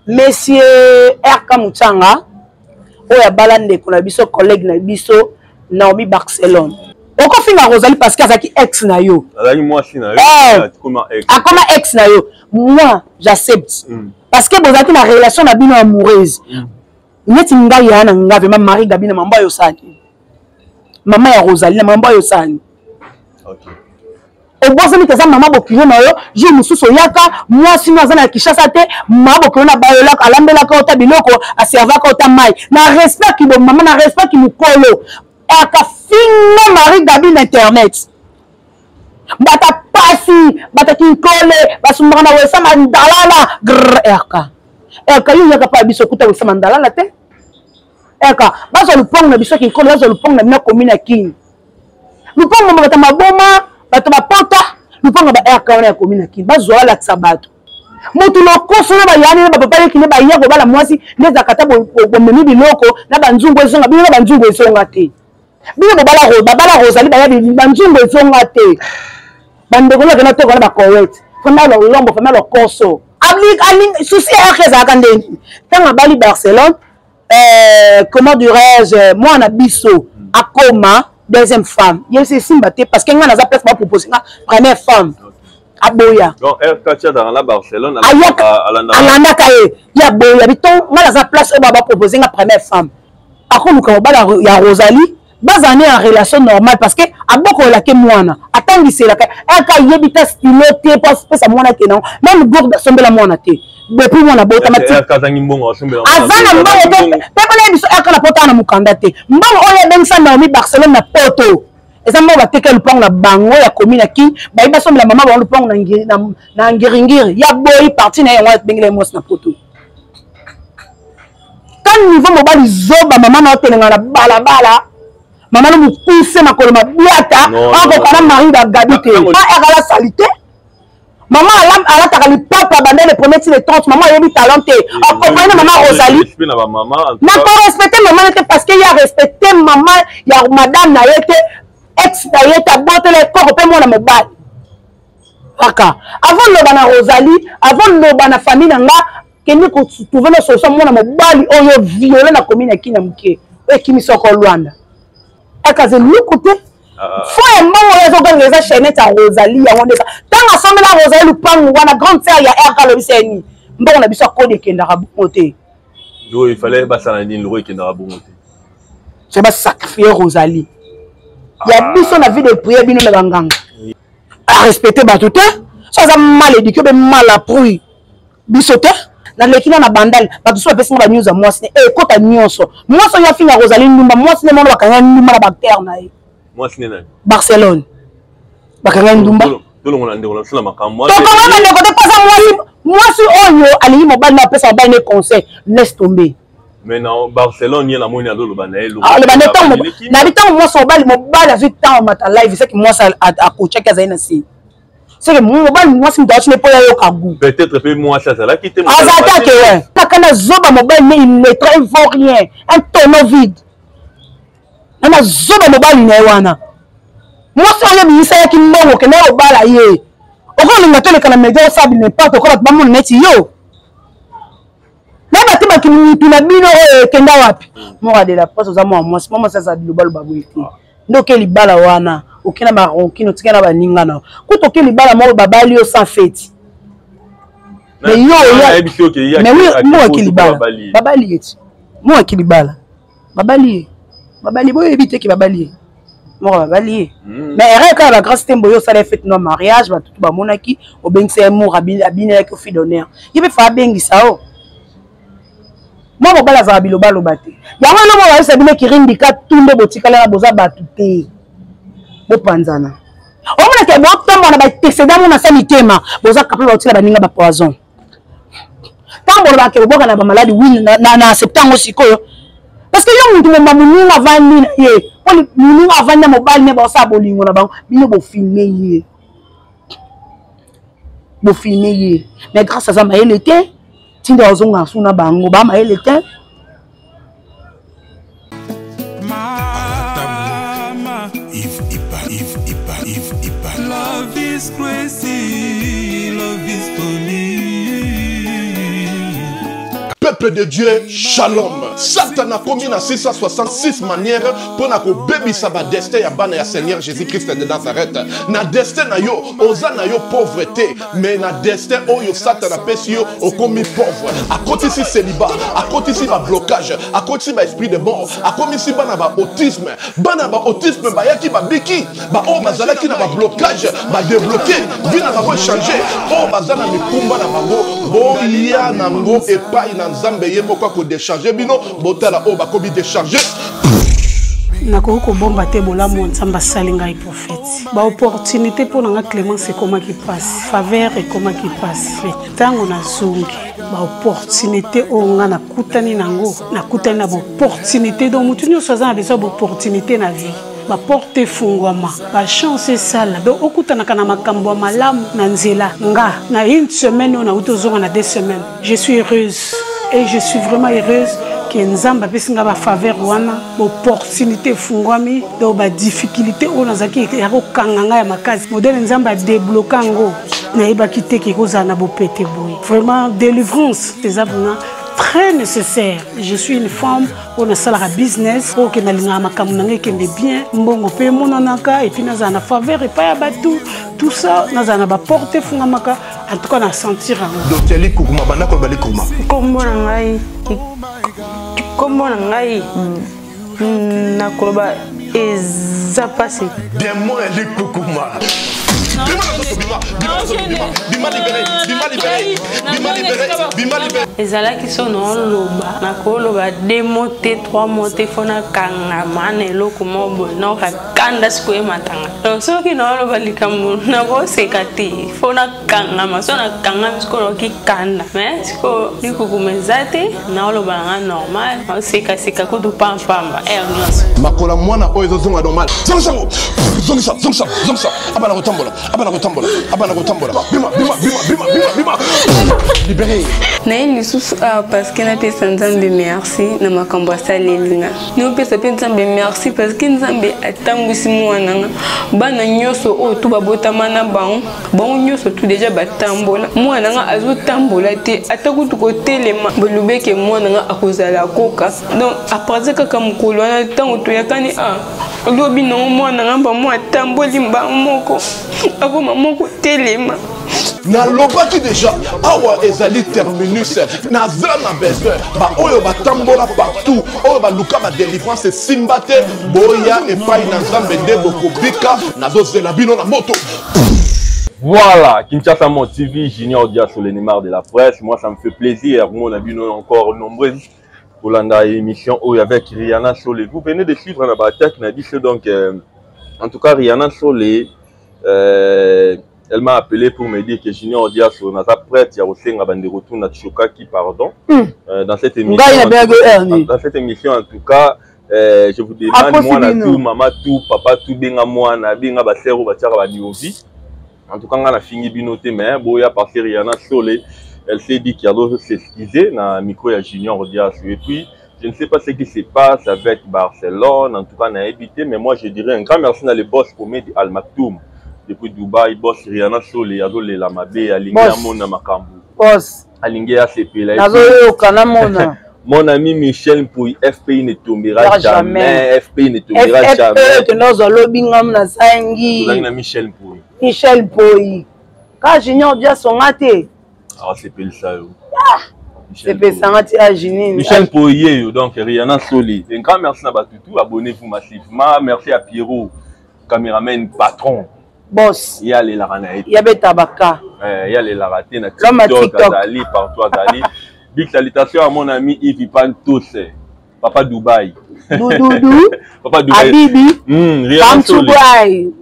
Monsieur RK Mutsanga oyo abala ndeko na biso, collègue na biso Naomi Barcelone. Okofinga Rosalie parce que azalaki ex na yo. Azalaki mwasi na yo. Eh, akoma ex na yo. Moi, j'accepte. Parce que bozalaki na relation na bino amoureuse. Neti ngai ya na ngai vraiment Marie Gabi na mambo ayo sani. Mama ya Rosalie na mambo ayo sani. Okay. Obosani te aza mama bokilo na yo. Jour mosusu oyaka, mwasi no aza na Kinshasa te, mama bokilo na bayolaka, alambelaka ota biloko, aservaka ota mai na respect kibo mama, na respect kimokolo. Akafinga Marie Gabi na internet, bata pasi, bata kinkole, basumbaka na wesa mandalala grr. Rk, rk, yo oyaka mpa biso okuta wesa mandalala te. Rk, bazwa lupango na biso kinkole, bazwa lupango na bino komi na Kini, lupango bato maboma, bato bapota lupango ba rk wana ya komi na Kini, bazwa balakisa bato motu lokoso na bayani na bapapa leki nde baya kobala mwasi nde ezalaka ata bomemi biloko na banzungu ezonga bino na banzungu ezonga te. Bino bobala, babala Rosalie, baya banzungu ezonga te. Bandeko no akenda toko na bacowet, fanda lolombo, fanda lokoso. Susi ya rk ezalaka ndeni ntango abali Barcelone, comment dirais-je, mwana biso akoma deuxième femme, ye se esimba te parce que ngai naza place bapropose nga première femme, aboya. Alandaka ye, ye aboya bito. Ngai naza place oyo bapropose nga première femme, akoluka mobala ya Rosalie, bazala ne en relation normale parce que abokolelake mwana, atangiselaka aka, ayebi ta stylo te po apesa mwana akende yango, même gourde asombela mwana te depuis mwana botama. Aza na mbongo te mpe mpona ye biso aka na poto na mokanda te. Mbongo oyo ebengisa Naomi Barcelone na poto eza mbongo bateka lupango na bango ya komi na Kin, bayi basombela mama bango lupango na Ngiringiri, ya boyi parti na ye, yango abengela ye mwasi na poto. Ka niveau mobali zoba, mama na otelenga na balabala, mama no mokuse, makolo mabiata, akoka na Marie Gabi te. Akala sali te, mama alataka lipapa banda le premier ti le 30. Mama ayebi talent te, akompane mama Rosalie nakorespecte mama na te parce que ye arespecte mama ya madame na ye te, ex na ye te, abotela ekoko mpe mwana mobali. Kaka avant loba na Rosalie, avant loba na famille na nga, kende kotrouve na solution. Mwana mobali oyo viole na komi na Kina moke oyo ekimisi oko Lwanda, akaza eloko te. Fo ya mbongo oyo azoganga eza chaînette ya Rosalie, yango nde ntango asombela Rosalie lupangu wana, grande sœur ya rk alobisa ye nini? Mbongo na biso akodi ekendaka bongo te. Il fallait basala nini? Loko ekendaka bongo te. So basacrifie Rosalie ya biso na vie de prière, bino na banganga arespecte bato te, so aza mal éduqué be mal appris biso te. Naleki na bandal, bato so bapesi nga banews ya mwasi ne ekota nyonso. Mwasi oyo afinga Rosalie ndumba, mwasi ne mwana bakanga ndumba na bactere na ye. Mwasi ne nani? Barcelone, bakanga ndumba. Tolongola ndeko na biso na makambo. Tokonga bandeko te mpoza mwasi. Mwasi oyo alingi mobali na apesa mobali ne conseil, laisse tomber. Mais na Barcelone, ye namoni azoloba na ye. Aloba nde ntango nabi, ntango mwasi mobali azwi ntango mata live, seke mwasi akotiaki azali na se, seke mobali mwasi moto awati ne mpo yayoka gu. Peut-être mpe mwasi azalaki te. Azalaki akewe kaka na zoba mobali ne illettré, un vaut rien, un tonneau vide na zoba mobali na ye wana. Mwasi oyo ebimisayaki mbongo, kende obala ye, okolinga toleka na media, osala n'importe quoi, bato bamona neti yo. Nayeba te bakili mutu na bino oyo ekenda wapi. Moko de la presse, oza mwa mwasi, mwa mwasi aza bilobaloba boye te. Nde oke libala wana, oke na baronkine, otike na baninga na kutu, oke libala moko babali yo sans feti. Mais yo oya, mais oui, mo ake libala babali ye ti, mo ake libala babali ye, babali boyebi te ke babali ye moko, babali ye. Mais erreur kaka bagrâce te mboyo osala fete no mariage, bato tu bamonaki obengisa ye mour, abinelaki ofi d'honneur, ye mpe fa abengisa o mwa mobali azalaka bilobaloba te. Yango eloko bayebisa bino, kirindika tu nde botikala na boza bato te, bopanzana. Omonake botombo na bateseda mona sa mitema, boza capable baotila baninga bapoison. Ntango bolobaka boboka na bamaladi, wi, na accepte yango sikoyo parce que yo mutu momba moninga avandi na ye, po moninga avandi na mobali ne, baosala bolingo na bango, bino bofilme ye, bofilme ye. Mais grâce aza mayele te, ntinda ozonga su na bango ba mayele te. Mama, Yves Iba, Yves Iba, Yves Iba. Love is crazy, love is funny. Peuple de Dieu, shalom. Satan akomi na 666 manière mpo na kobebisa ba destin ya bana ya Seigneur Jésus-Christ de Nazareth. Na destin na yo, oza na yo pauvre te, mais na destin oyo Satan apesi yo okomi pauvre. Akotisi célibat, akotisi ba blocage, akotisi ba esprit de mort, akomisi bana ba autisme. Bana ba autisme bayaki babiki, ba oyo bazalaki na ba blocage, ba débloqué, vie na bango echange. Oyo baza na mikumba na bango, boya nango epai na Nzambe ye moko akodecharge bino, botala oyo bakomi decharge. Nakoki kobomba te bolamu oyo Nzambe asali ngai prophète. Ba opportunité mpo na nga Clemence ekomaki mpasi, faveur ekomaki mpasi, mais ntango nazongi ba opportunité oyo nga nakutani nango, nakutani na ba opportunité. Donc motu nyonso aza na besoin ya ba opportunité na vie, ba porte efungwama, ba chance esala, donc okutanaka na makambo ya malamu na nzela. Nga na une semaine oyo nauti ozonga na 2 semaines, je suis heureuse et je suis vraiment heureuse ke Nzambe apesi nga ba faveur wana, ba opportunité efungwami. Donc ba difficulté oyo nazalaki ya kokanga nga ya makasi, modèle Nzambe adébloka yango, nayebaki te ke ekozala na bopete boye. Vraiment délivrance eza vraiment très nécessaire. Je suis une femme oyo nasalaka business, oyo ke nalingaka makambo na ngai ekende bien, mbongo mpe emonanaka, et puis nazala na faveur epai ya bato, tout ça, nazala na baporte efungamaka. En tout cas na sentir yango. Docteur Likukuma, banda koloba Likukuma. Kombo na ngai, kombo na ngai nakoloba eza pasi. Démon ya Likukuma. Bima na nzoto, bima, bima na nzoto, bima, bima libéré, bima libéré, bima libéré, bima libéré. Ezalaki so naoloba, nakoloba 2 mots te, 3 mots te, fo nakangama na eloko moko boye, naoka kanda sikoyo ematanga. Donc soki naoloba likambo nakoseka te, fo nakangama, so nakangami sikoyo naoki kanda. Mais sikoyo likukuma eza te, naoloba na nga normal, naosekaseka kutu pampamba heure nyonso. Makola mwana oyo ezozonga normal. Zongisa yango, zongisa, zongisa, zongisa. Abana kotambola, abana kotambola, abana kotambola. Bima, bima, bima, bima, bima, bima. Libéré. Naye lisusu awa parce que napesa Nzambe merci na makambo asaleli nga. Naopesa mpe Nzambe merci parce que Nzambe atambwisi mwana nga. Bana nyonso oyo tu babotama na bango, bango nyonso tu deja batambola. Mwana nga azotambola te, ata kutu kotelema. Balobi ke mwana nga akozala koka. Donc à partir kaka mokolo wana ntango toyakani a lobi nango mwana nga mba mwa atamboli mba moko akoma moko telema. Nalobaki deja awa ezali terminus, naza na besoin baoyo batambola partout, oyo baluka ba délivrance esimba te, boya epai na Nzambe nde bokobika. Nazozela bino na moto. Voilà, Kinshasa Mode TV, Junior Diasso, le Neymar de la presse. Moi, ça me fait plaisir. Moi, on a vu nous encore nombreux pour la émission où avec Rihanna Sole. Vous venez de suivre la bataille, on a dit donc, en tout cas, Rihanna Sole, elle m'a appelé pour me dire que Junior Diasso n'a pas prête, il y a aussi un bande de retour, n'a Chokaki, pardon. Dans cette émission, Ngai, en na tout cas, Berger. dans cette émission, en tout cas, je vous demande, Aposi moi, na bino. tout, maman tout, papa tout, benga moi, na benga ba sero, ba tiara, ba niovi. En tout cas, on a fini binoté, mais boya parce que Rihanna Sole, elle s'est dit qu'il y a d'autres s'excuser dans le micro, il y a Junior Diasso. Et puis, je ne sais pas ce qui se passe avec Barcelone, en tout cas, on a évité, mais moi, je dirais un grand merci à le boss Comédie Al Maktoum. Depuis Dubaï, boss Rihanna Sole, Azo Lela Mabe, Alingi Boss. Amona Makambu. Boss. Alingi ACP, là. Nazo yoka na mona. Mon ami Michel Mpoui, FPI ne tombera Jamais. jamais. FPI ne tombera FPE, jamais. que nous allons bingam na zangi. Tozangi na Michel Mpoui. Michel Mpoui. Ka Junior Diasso ngate. Ah, c'est pile ça, yo. Ah, Michel c'est pile ça, ngate, ah, Juni. Michel Mpoui, yo, donc Rihanna Soli. Un grand merci à Batutu, abonnez-vous massivement. Merci à Pierrot, caméraman patron. Boss. Il y a les Laranaï. Il y a Betabaka. Il y a les Laraté, na L'homme à TikTok, TikTok. Azali, partout Azali. Big salutation à mon ami Yves Ipan Tosse, Papa Dubaï. Doudou. Papa Dubaï. Habibi. Rihanna Pam Sole. Dubaï.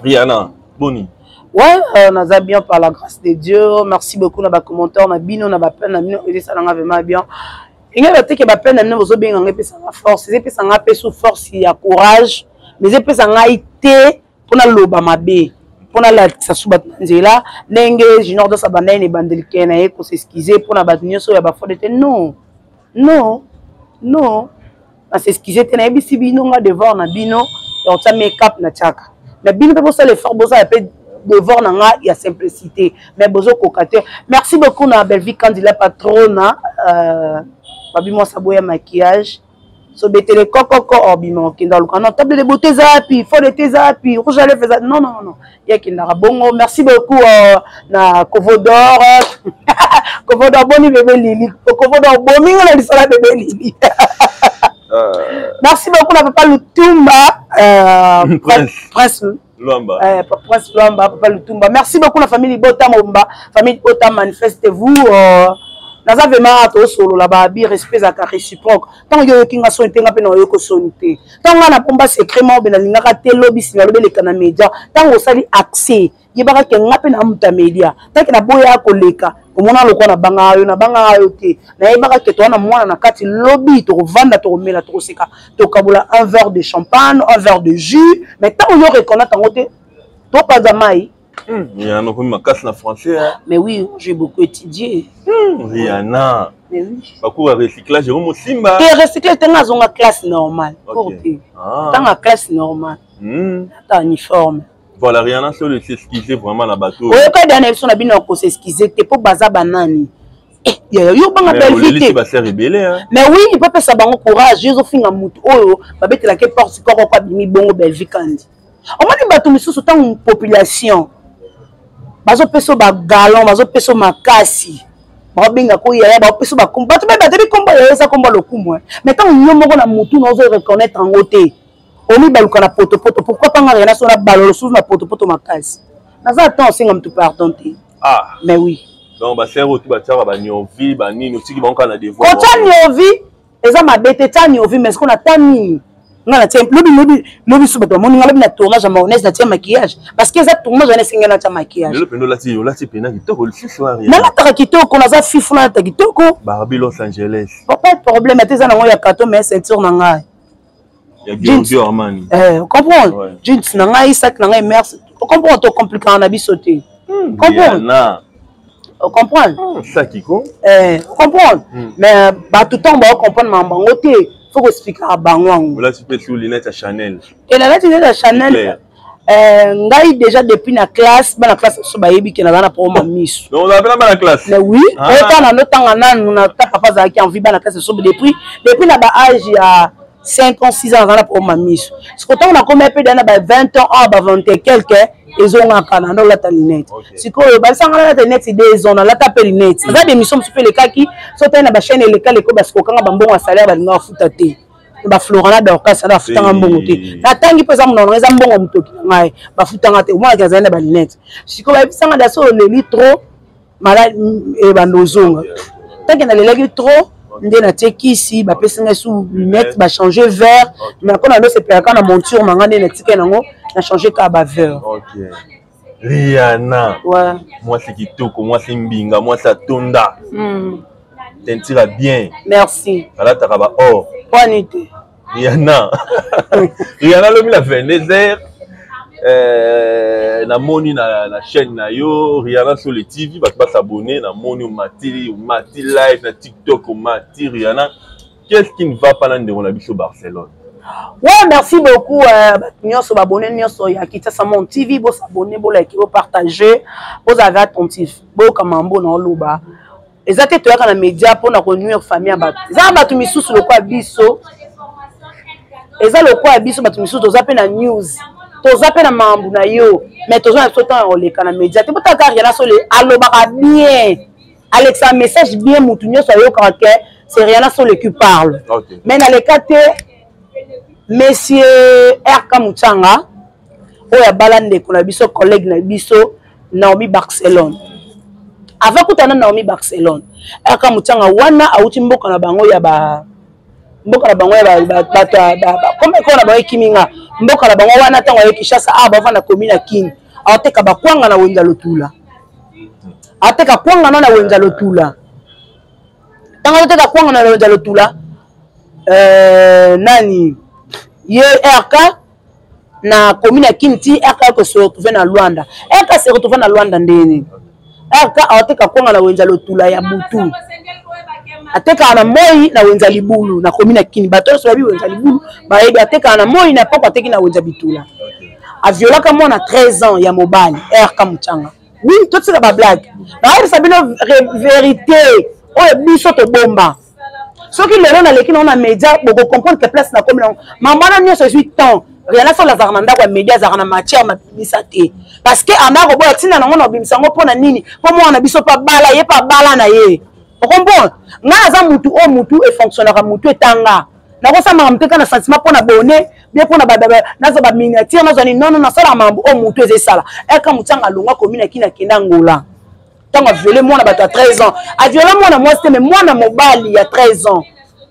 Rihanna, boni. Ouais, on a bien par la grâce de Dieu. Merci beaucoup na ba commentaire na bino na ba peine na bino et ça nga vraiment bien. Et nga te ke ba peine na bino bozo benga nga pesa nga force, et pesa nga pe sous force ya courage, mais et pesa nga été pona loba mabe. Pona la sa sous bat nzela ndenge Junior Diasso banda ne bandelike na ye ko s'excuser pona bat nyoso ya ba faute te. Non. Non. Non. Na s'excuser te na yebisi bino nga devoir na bino ya kotia make-up na tiaka. Mais bino pe bosala effort, bosala pe devoir na nga ya simplicité, mais bozokoka te. Merci beaucoup na Bellevue Candila patrona, babi mwasi aboya maquillage, sobetele kokoko obima okenda oluka non table de beauté eza wapi, fond de eza wapi, rouge à lèvres eza, non non non, ye akendaka bongo. Merci beaucoup na Kovodor. Kovodor, boni bebe Lili? Kovodor bomingo na lisala bebe Lili. Merci beaucoup na papa Lutumba, Prince, Prince Luamba. Prince Luamba, papa Lutumba. Merci beaucoup la famille Bota Momba, famille Bota, manifestez-vous. Naza vraiment tosolola babi, respect ezalaka réciproque. Ntango yo oyoki nga soni te, nga mpe na oyoki soni te. Ntango nga napomba secret moko be nalingaka te lobi nsima lobi eleka na média, ntango osali accès, yebaka ke nga mpe na moto ya média. Tanke naboya koleka, omona lokwa nabangaka yo, nabangaka yo te. Nayebaka ke toza na mwana na kati, lobi tokovanda, tokomela, tokoseka, tokabola un verre de champagne, un verre de jus. Mais ntango yo reconnaître yango te, topanza mai. Rihanna okomi makasi na français, hein? Mais oui, j'ai beaucoup étudié. Rihanna. Mais oui. Bacours ya recyclage yango mosimba. Te, recyclage te, nga azonga classe normale. Cours te. Ntanga classe normale. Ata uniforme. Voilà, Rihanna Solo s'excuser vraiment na bateau. Oyoka dana biso na bino ya kos'excuser te, mpo baza banani? Eh, yo banga Bellevue te. Basere ebele, hein? Mais oui, il peut pesa bango courage. Yo ozofinga mutu oyo babetelaki porte koko ko abimi bongo. Bellevue Kandi, omoni bato misusu, ntango population bazopesa bagalon, bazopesa makasi, baobenga ko yaya, baopesa bakombo, bato mpe batebi kombo yaya, eza kombo lokumu. Mais ntango yo moko na mutu na ozo reconnaître yango te, omibaluka na potopoto. Pourquoi panga Rihanna so na balolo susu na potopoto makasi? Naza ata osenga mutu pardon te. Ah. Mais oui. Donc basere oyo tu batiaka baniovi banini, otiki bango kaka na devoir. Kotya niovi eza mabe te, tia niovi, mais sikoyo na ta nini? Nga natia lobi, lobi, lobi so bato bamoni nga lobi na tournage ya mayonnaise, natia maquillage parce que eza tournage wana esengeli natia maquillage. Lelo mpenza olati, olati mpena kitoko lisusu. Nalataka kitoko, naza fifu, nalata kitoko. Barbie Los Angeles. Pas de problème, ate eza nango ya kato, mais ceinture na ngai ya Giorgio Armani. Eh, comprendre, ouais. Jeans na ngai, sac na ngai, merci. Comprendre, tocomplikaka na biso te. Comprendre, comprendre. Saki ko. Eh, comprendre. Mais bato ntango baocomprendre makambo yango te, faut koexplikaka bango yango. Olati mpe su lunette ya Chanel. E, nalati lunette ya Chanel. Ngai déjà depuis na classe, bana classe so bayebi ke naza na problème ya miso. Donc ozala bana classe? Mais oui, otanga notanga nanu na ta papa azalaki envie, bana classe so depuis na ba âge ya 5 ans, 6 ans, naza na problème ya miso. Siko ntango nakomi mpe da na ba 20 ans, awa ba 20 et quelque, ezongaka na nolata lunette. Sikoyo balisanga nalata lunette 2 ans, nalata mpe lunette. Eza démission mosusu mpe elekaki so tali na bachaîne eleka leko, basikokanga bambongo ya salaire, balinga bafuta te. Baflorana Dorcas ana bafutanga mbongo te. Natangi mpo eza monoko, eza mbongo ya motoki na ngai, bafutanga te. Omonaki azali na balinete. Sikoyo bayebisanga da so oleli trop, maladi ebanda ozonga. Tanke nalelaki trop nde natie kisi, bapesi ngai su lunette, bachange verre. Mais mpona ndo sepelaka na monture na ngai nde natikali nango, na change kaka baverre. Rihanna, mwasi kitoko, mwasi mbinga, mwasi atonda, tentira bien. Merci. Alataka ba or. Pwani te. Rihanna, Rihanna, lobi na 22 heures, namoni na chaîne na yo Rihanna sur le TV, bato basabone. Namoni omati, omati live na TikTok, omati. Rihanna, qu'est-ce qui ne va pas na ndeko na biso Barcelone? Ouais, merci beaucoup. Bato nyonso babone nyonso ya Kinshasa Monde TV, bosabone, bolike, bopartage, bozalaka attentif, boyoka mambo na oloba. Eza te toyaka na média mpona konuire famille ya bato. Eza na bato misusu lokola biso, eza lokola biso bato misusu toza mpe na news, toza mpe na mambo na yo, mais toza na biso ntango ya koleka na média te. Botaka Rihanna Sole alobaka bien, alekisaka message bien, mutu nyonso ayokaka ke c'est Rihanna Sole qui parle. Mais naleka te. Monsieur RK Mutsanga oyo abala ndeko na biso, collègue na biso Naomi Barcelone, avant kutana Naomi Barcelone, RK Mutsanga wana awuti mboka na bango ya ba mboka na bango ya bato comme ekolo na bango ekimi nga mboka na bango wana. Ntango aye Kinshasa awa, bavanda komi na Kini, aoteka bakwanga na wenza Lotula, ateka kwanga na wenza Lotula. Ntango azoteka kwanga na wenza Lotula, nani ye RK na commune ya Kini ti RK ko se retrouver na Luanda. RK se retrouver na Luanda ndeni RK aoteka kwanga na wenza Lotula ya butu, atekaka na moi na wenza Libulu na commune ya Kini. Bato nyonso bayebi wenza Libulu, bayebi atekaka na moi na poko, ateki na wenza Bitula. Aviolaka mwana 13 ans ya mobali RK Muchanga. Oui, totika ba blague. Nayebisa bino vérité oyo biso tobomba. Soki lelo naleki nango na média, bokocomprendre que place nakomi nango. Mama wana nyonso ezwi temps. Rihanna Solo azalaka na ndako ya média, azalaka na matière mabimisa te. Parce que anda koboya ntina nango na obimisa yango mpo na nini? Mpo mwana na biso mpe abala ye, mpe abala na ye. Okomprendre? Ngai naza mutu oyo mutu efonctionnaka, mutu etanga. Nakosala makambo te kaka na sentiment mpo na bone bien mpo na nazwa ba miniature, nazwa nini. Non, non, nasalaka makambo oyo mutu eza esala. Eka Mutsanga alongwa commune ya Kina, akenda Angola. Ntango aviole mwana bato ya 13 ans, aviola mwana mwasi te, mais mwana mobali ya 13 ans,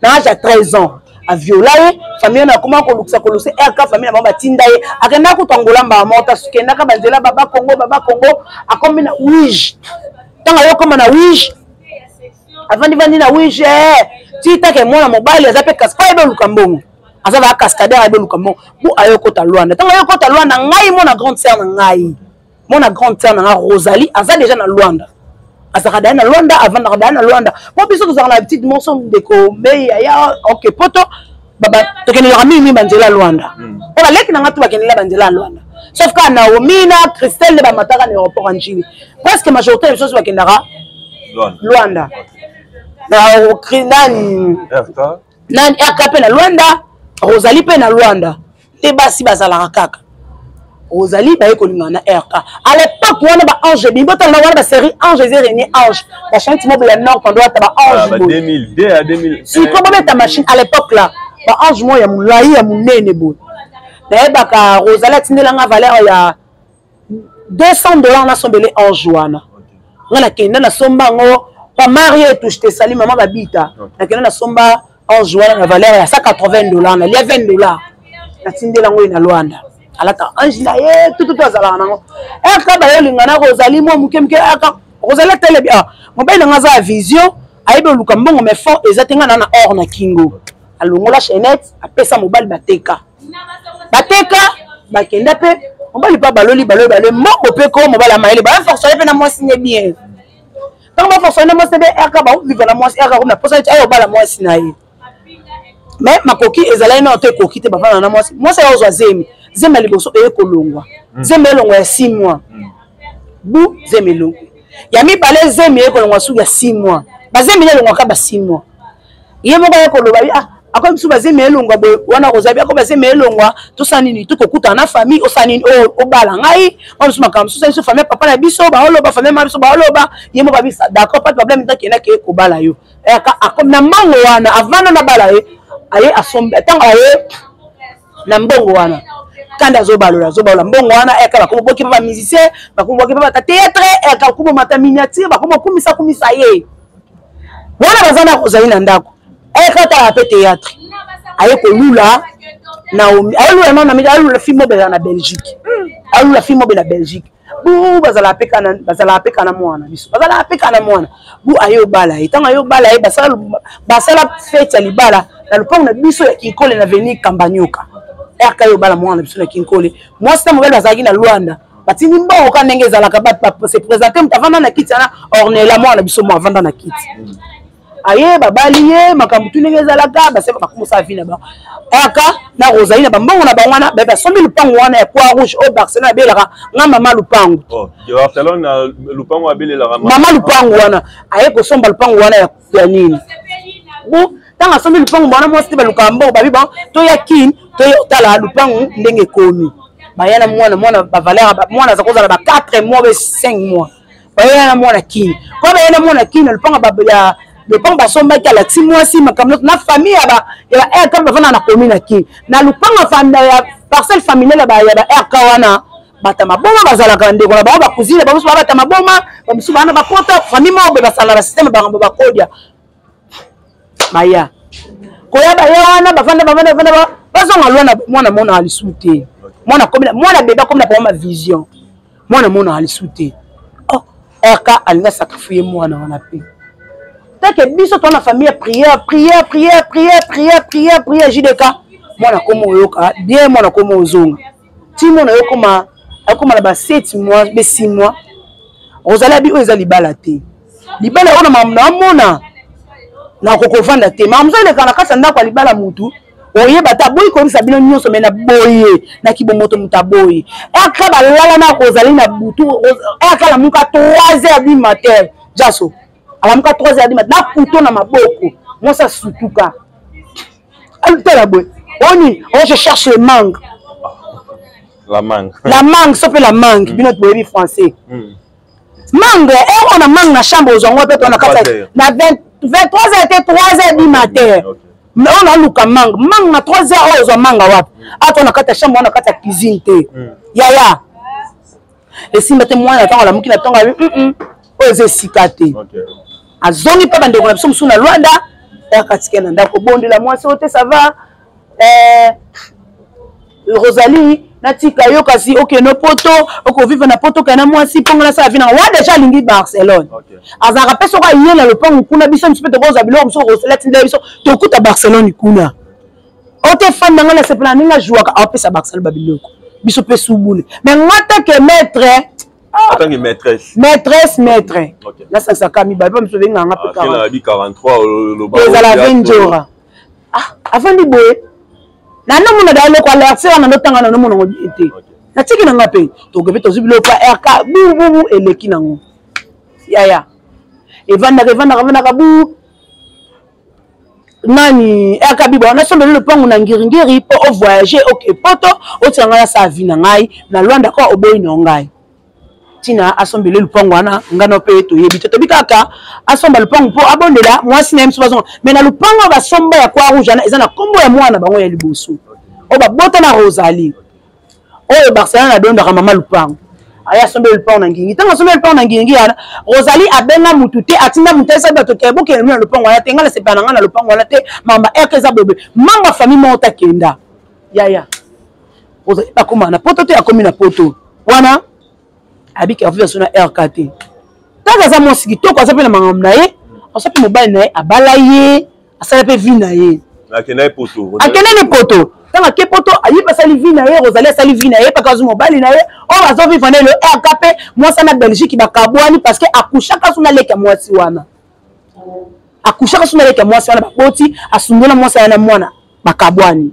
na age ya 13 ans aviola ye. Famille wana akoma kolukisa kolukisa RK, famille na bango batinda ye, akendaka kutu Angola mbala moko ta akendaka banzela baba Congo, baba Congo, akomi na Wige. Ntango ayokoma na Wige, avandi-vandi na Wige ti take mwana mobali aza mpe kasi po ayebi oluka mbongo, aza baa cascadeur, ayebi oluka mbongo bu ayokota Lwanda. Ntango ayokota Lwanda, ngai mona grande sœur na ngai, mona grande sœur na ngai Rosalie aza déjà na Lwanda, azalaka daya na Lwanda, avandaka daya na Lwanda. Mpo biso tozalaka na petite morceau ndeko mei aya oke poto tokendelaka mingi banzela ya Lwanda, mpo baleki na ngai to bakendela banzela ya Lwanda, sauf kaka Naomi na Christelle nde bamataka na aéroport ya Njili. Presque majorité ya biso nyonso bakendaka Lwanda. Nani nani, RK mpe na Lwanda, Rosalie mpe na Lwanda te, basi bazalaka kaka. Rosalie baye kolingana na RK à l'époque wana, ba ange ebimi, botala wana ba série ange eza renier ange, bachanti mobile ya nord pando ata ba ange boye sikoyo bobeta machine. À l'époque là, ba ange moko ya molai ya monene boye. Nayebaka Rosalie atindelanga valeur ya $200, nasombele ange wana. Nga nakenda nasomba yango pa Marie touche te sali mama babita. Nakenda nasomba ange wana na valeur ya $180, nalia $20, natindela yango ye na Lwanda. Alata ange na ye tututu, azalaka nango. Eka bayolinga na Rosalie mwa moke moke. Aka Rosalie atelebi, ah, mobali nanga aza ya vision, ayebi oluka mbongo, mais fond eza te. Nga na na or na kingo, alongola chaînette, apesa mobali, bateka, bateka, bakenda mpe mobali mpe baloli baloli baloli mbongo mpe ko mobali ya mayele baforcele mpe na mwasi ne bien. Ntango baforcele na mwasi ne bien, RK baovivre na mwasi, RK komi na posa neti ayo obala mwasi na ye, mais makoki ezalaki nano te, ekoki te. Bavanda na mwasi, mwasi ayo ozwa zemi, zemi ya liboso eye kolongwa, zemi elongwa ya 6 mois bu, zemi elongwa ya mibale, zemi eye kolongwa suki ya 6 mois. Bazemi ne elongwaka ba 6 mois. Ye moko aye koloba, ah, akomi biso bazemi elongwa boye wana, kozala bi ako bazemi elongwa, tosala nini? Tokokutana na famille, osala nini? Obala ngai wana biso makambo mosusu, biso famille papa na biso baoloba, famille ma biso baoloba. Ye moko abisa, d'accord, pas de problème, ntakendaki kobala yo. Akomi na mbongo wana, avanda na bala ye, aye asombi. Ntango aye na mbongo wana, kanda azobalola, azobalola mbongo wana. Eka bakomoboki mpe bamusicien, bakomoboki mpe bata théâtre, eka bakomomata miniature, bakomokumisa kumisa ye wana. Baza na kozali na ndako, eka tala mpe théâtre, aye kolula Naomi, ayelula nano, ayelula fille mobela na Belgique, ayelula fille mobela na Belgique bu. Bazalaka mpe kana, bazalaka mpe kana mwana biso, bazalaka mpe kana mwana bu. Aye obala ye, ntango aye obala ye, basala fete ya libala na lopango na biso ya Kinkole na veni Kambanyoka. RK ye obala mwana na biso na Kinkole. Mwasi na mobali bazalaki na Lwanda, batindi mbongo ka ndenge ezalaka, se présente. Moto avanda na kiti wana, Ornela mwana na biso mo avanda na kiti, aye babali ye, makambo tu ndenge ezalaka, baseba bakomosala vi na bango. RK na Rosalie na bambongo na bango wana, baye basombi lupango wana ya Croix Rouge oyo Barcelone abelaka nga mama lupango. Oh, Barcelone lupango abelelaka mama lupango wana. Aye kosomba lupango wana ya nini bu. Ntango asombi lupango wana, mwasi te balukaka mbongo, babi bon, toya Kine, toya otala lupango ndenge ekomi. Baya na mwana, mwana bavaleur, mwana aza kozala ba 4 mois be 5 mois. Baya na mwana Kine, po baya na mwana Kine, lupango ya lupango basombaki, alakisi mwasi makambo nyonso na famille ya ba RK bavanda na commune ya Kine, na lupango ya parcelle familiale ya ba RK wana. Bata maboma bazalaka ndeko na bango, bacousine bango mosusu babata maboma, bamosusu bana bakota famille moko boye, basala na systeme bango bakodia. Baya koya, baya wana, bavanda, bavanda, bavanda, bazonga lwana. Mwana monaka lisusu te, mwana komi mwana bebe, akomi na bango ma vision, mwana monaka lisusu te. Oh, RK alingi asacrifie mwana wana mpe teke biso toza na famille ya prière, prière, prière, prière, prière, prière, prière. JDK mwana komi oyoka bien, mwana komi ozonga ti mwana yo koma akoma na ba 7 mois be 6 mois. Ozali abi oyo eza libala te, libala oyo na makambo naamona nakokovanda te, makambo mosusu eleka na kati ya ndako ya libala. Mutu Oyeba te, aboyi koyebisa bino nyonso, me na boye na kibomoto moto aboyi. Aka balala na Rosalie na butu, aka alamuka 3 heures du matin. Jaso alamuka 3 heures du matin na couteau na maboko, mwasi asutuka. Tala boye oni, oh, je cherche le mangue. La mangue. La mangue, so mpe la mangue. Bino boyebi français. Mangue ero na mangue na chambre, ozwa ngo mpe to na kati na 23 heures te, 3 heures du matin. Mais oyo naluka mangue, mangue na 3 heures oyo ozwa manga wapi? Ato na kati ya chambre, na kati ya cuisine te. Yaya, esimba te. Mwana ntango alamuki na ntongo abi oyo eza esika te. Azongi mpe bandeko na biso mosusu na Lwanda, yakatika na ndako, obondela mwasi oyo te, ça va, Rosalie, natika yo kasi okende poto, okovivre na poto, okende na mwasi mpongo nasala vi nanga wa. Deja alingi Barcelone, azalaka mpe soki aye na lopango kuna, biso mosu mpe tokozwa biloko mosusu Rosalie atindela biso, tokuta Barcelone kuna. O te, femme na ngai nasepela ndenge ajouaka, aopesa Barcelone babiloko, biso mpe subule. Mais nga take maître. Atangi maîtresse. Maîtresse, maître. Nasangisaka mibale mpo miso benganga mpe 43. Ezala venjora. Ah, afandi boye na nomona da eloko alerte wana, ndotanga na nomona ngo bien te. Natiki na nga mpe toke mpe tozwi biloko pa RK bububu eleki nango. Yaya, evandaka, evandaka, evandaka bu nani RK bibo nasombeli lopango na Ngiringiri mpo ovoyage, oke poto, otika ngai nasala vie na ngai na Lwanda. Ko oboyi na ngai ntina asombeli lupango wana, ngano mpe toyebi te. Toyebi kaka asomba lupango mpo abondela mwasi na ye mosusu bazonga. Mais na lupango oyo basomba ya Croix Rouge wana, eza na nkombo ya mwana bango ya liboso oyo babota na Rosalie, oyo Barcelone adondaka mama lupango. Aye asombeli lupango na Ngingi. Ntango asombeli lupango na Ngingi wana, Rosalie abenga mutu te, atinda mutu, ayesa bato ke bokende na lupango wana te, ngai nasepela na ngai na lupango wana te. Mamba eke eza bobe, mamba famille moko takenda. Yaya, Rosalie bakóma na poto te, akomi na poto wana, abiki avuya so na RK te. Kaka aza mwasi kitoko, aza mpe na makambo na ye, aza mpe mobali na ye, abala ye, asala mpe vie na ye. Akende poto. Akende ne poto. Ntango ake poto, aye mpe asali vie na ye. Rosalie asali vie na ye mpaka azwi mobali na ye oyo azovivre na elo. RK mpe mwasi na Belgique bakabwani, parce que akushaka so na leki ya mwasi wana, akushaka so na leki ya mwasi wana, baboti, asundola mwasi wana na mwana, bakabwani.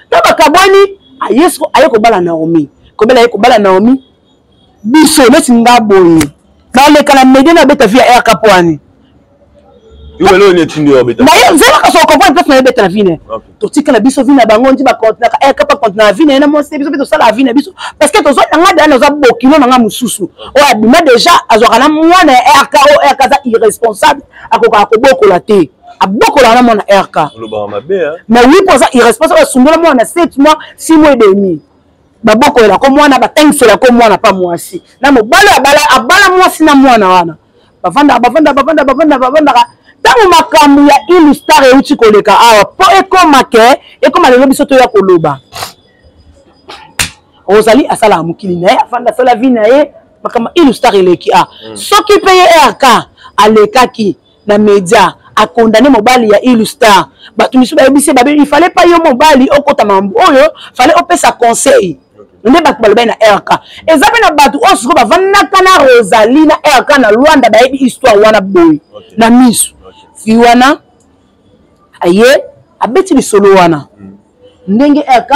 Ntango bakabwani, aye siko aye kobala Naomi. Kobela, aye kobala Naomi. Biso neti nga boye, naleka na media, nabeta vie ya RK po wani. Naye nzelaka so comprendre place nayebeta na vie na ye. Totikala biso vie na bango ndi bakontinaka, RK pa continue na vie na ye na mwasi. Biso mpe tosala vie na biso, parce que tozwa na nga daya, naza bokilo na nga mosusu oyo abima déjà, azwaka na mwana ya RK oyo RK aza irresponsable, akokaka kobokola te, abokolaka na mwana RK. Mais oui, mpo aza irresponsable, asundola mwana 7 mois, 6 mois et demi, babokolelako mwana, batangiselako mwana pa mwasi na mobali abala, abala mwasi na mwana wana. Bavandaka, bavandaka, bavandaka, bavandaka, bavandaka. Ntango makambo ya Ilustar euti koleka awa, mpo ekoma ke ekoma lelo biso toya koloba, Rosalie asalaka mokili na ye, afanda, asala vie na ye. Makambo Ilustar eleki a soki mpe ye RK alekaki na media, akondane mobali ya Ilustar. Bato misusu bayebisi babe, il fallait pas yo mobali okota makambo oyo, fallait opesa conseil. Nde bato balobaki na RK. Eza mpe na bato oyo sikoyo bavandaka na Rosalie na RK na Lwanda, bayebi histoire wana boye na miso. Fi wana aye abeti lisolo wana ndenge RK,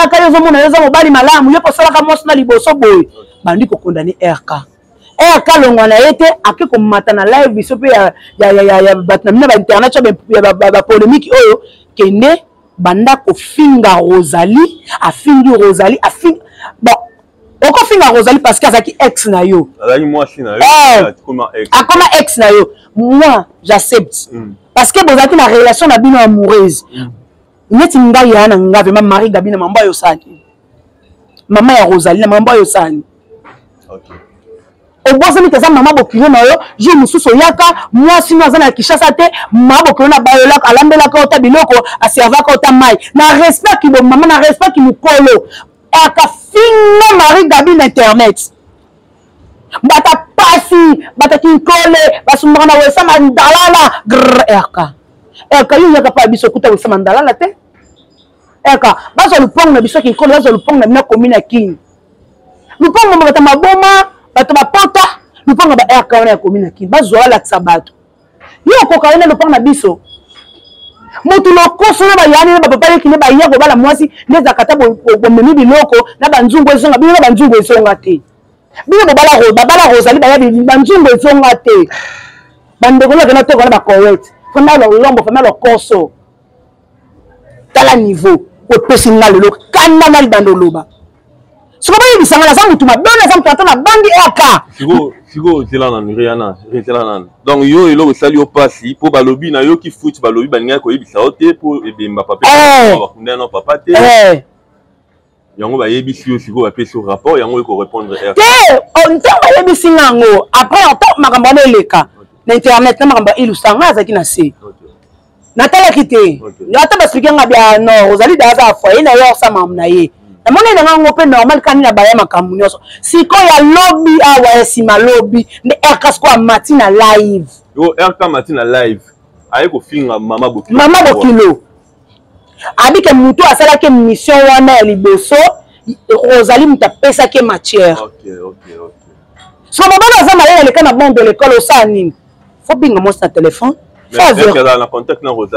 RK, yo ozomona yo oza mobali malamu, yo mpo osalaka mwasi na liboso boye. Bandi kokondane RK. RK longwa na ye te, ake komata na live biso mpe ya bato na bino ba internet ya bapolémique oyo, kende banda kofinga Rosalie. Afingi Rosalie, afingi. Bon, okofinga Rosalie parce que azalaki ex na yo. Azalaki mwasi na yo. Akoma ex na yo, moi j'accepte, parce que bozalaki na relation na bino amoureuse. Neti ngai ya na nga vraiment, Marie Gabi, na mambo oyo osali mama ya Rosalie, na mambo oyo osali, obosani te, eza mama bokilo na yo. Jour mosusu oyaka, mwasi no aza na Kinshasa te, mama bokilo na bayolaka, alambelaka ota biloko, aservaka ota mai na respect kibo mama, na respect kimokolo. Akafinga Marie Gabi na internet, bata pasi, bata kinkole, basumbaka na wesa mandalala grr. RK, RK, yo oyaka mpa biso, okuta wesa mandalala te. RK, bazwa lupango na biso kinkole, bazwa lupango na bino komi na Kini, lupango bato maboma, bato bapota lupango ba RK wana ya komi na Kini, bazwa, balakisa bato. Yo okoka wana lupango na biso. Moto lokoso na bayani na bapapa leki nde baya kobala mwasi nde ezalaka ata bomemi biloko na banzungu ezonga bino na banzungu ezonga te. Bino bobala babala Rosalie baya banzungu ezonga te. Bandeko na kena toka na ba Koweït. Fanda lolombo, fanda lokoso. Tala niveau opesi nga lelo kanda na libanda oloba. Siko bayebisa nga naza mutu mabe naza mutu ata nabangi RK. Siko siko zela nanu Rihanna, zela nanu. Donc yo eloko esali yo pasi po balobi nayoki futi balobi balingaki koyebisa yo te po ebemba papa eh. bakunda na papa te. Eh. Yango bayebisi yo sikoyo bapesi yo rapport yango eko répondre te oh, ntango bayebisi nga yango après ata makambo wana eleka na internet na makambo ya ilusa nga azalaki na se natalaki te ata baexplike nga bia non ozali da aza foyer na ye osa makambo na ye namoni na nga yango mpe normal kani na baya makambo nyonso sikoyo ya lobi awa ya nsima lobi nde rk sikoyo amati na live yo rk amati na live aye kofinga mama bokilo mama bokilo abike motu asalaki mission wana ya liboso Rosalie moto apesaki matière okay, okay, okay. So mobali aza mayele aleka na bande de l'école osala nini fo benga mwasi na telefone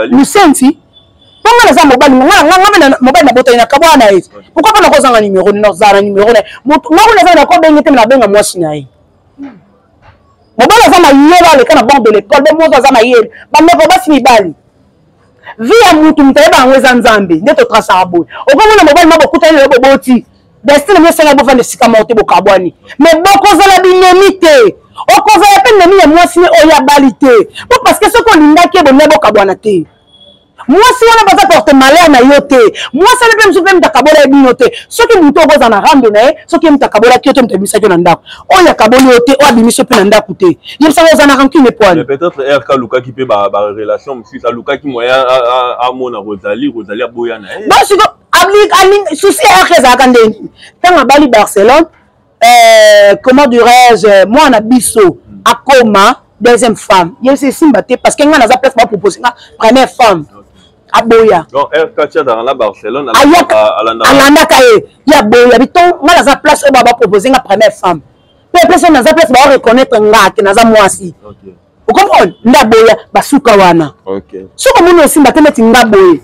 Lusenzi mpo nga naza mobali nga mobali nabotani na kabwana na ye pourquoi mpo nakozanga numero nazala na numero na ye nga kuna naza nakobenge te me nabenga mwasi na ye mobali aza mayele aleka na bande de l'école bo mozo aza mayele bandeko basi mibali vie ya mutu mutu ayeba yango eza nzambe nde totrasaka boye okomona mobali ma bokutani lelo boboti destin na bino esengaki bofanda esika moko te bokabwani mais bokozala binemi te okozala mpe nemi ya mwasi ne oyo abali te po parce que soki olingaki ye bolingai bokabwana te mwasi wana baza porte malheur na yo te mwasi wana mpe mosusu mpe moto akabola ye bino te soki moto okozala na rando na ye soki ye moto akabolaki yo te moto abimisaki yo na ndako oyo akaboli yo te oyo abimisi yo mpe na ndako te yebisaka oza na rancune poani peut-être rk alukaki mpe barelation mosusu alukaki moyen amona rosalie rosalie aboya na ye bon siko souci ya rk ezalaka nde nini ntango abali barcelone euh, comment dirais-je mwana biso hmm. akoma deuxième femme yebisa esimba te parce que ngai naza place bapropose nga première femme aboya alandaka ye ye aboya bito ngai naza place oyo bapropose nga première femme mpe place oyo naza place bao reconnaître nga te naza mwasi okomprendre nde aboya basuka wana soki omoni osimba te neti nga boye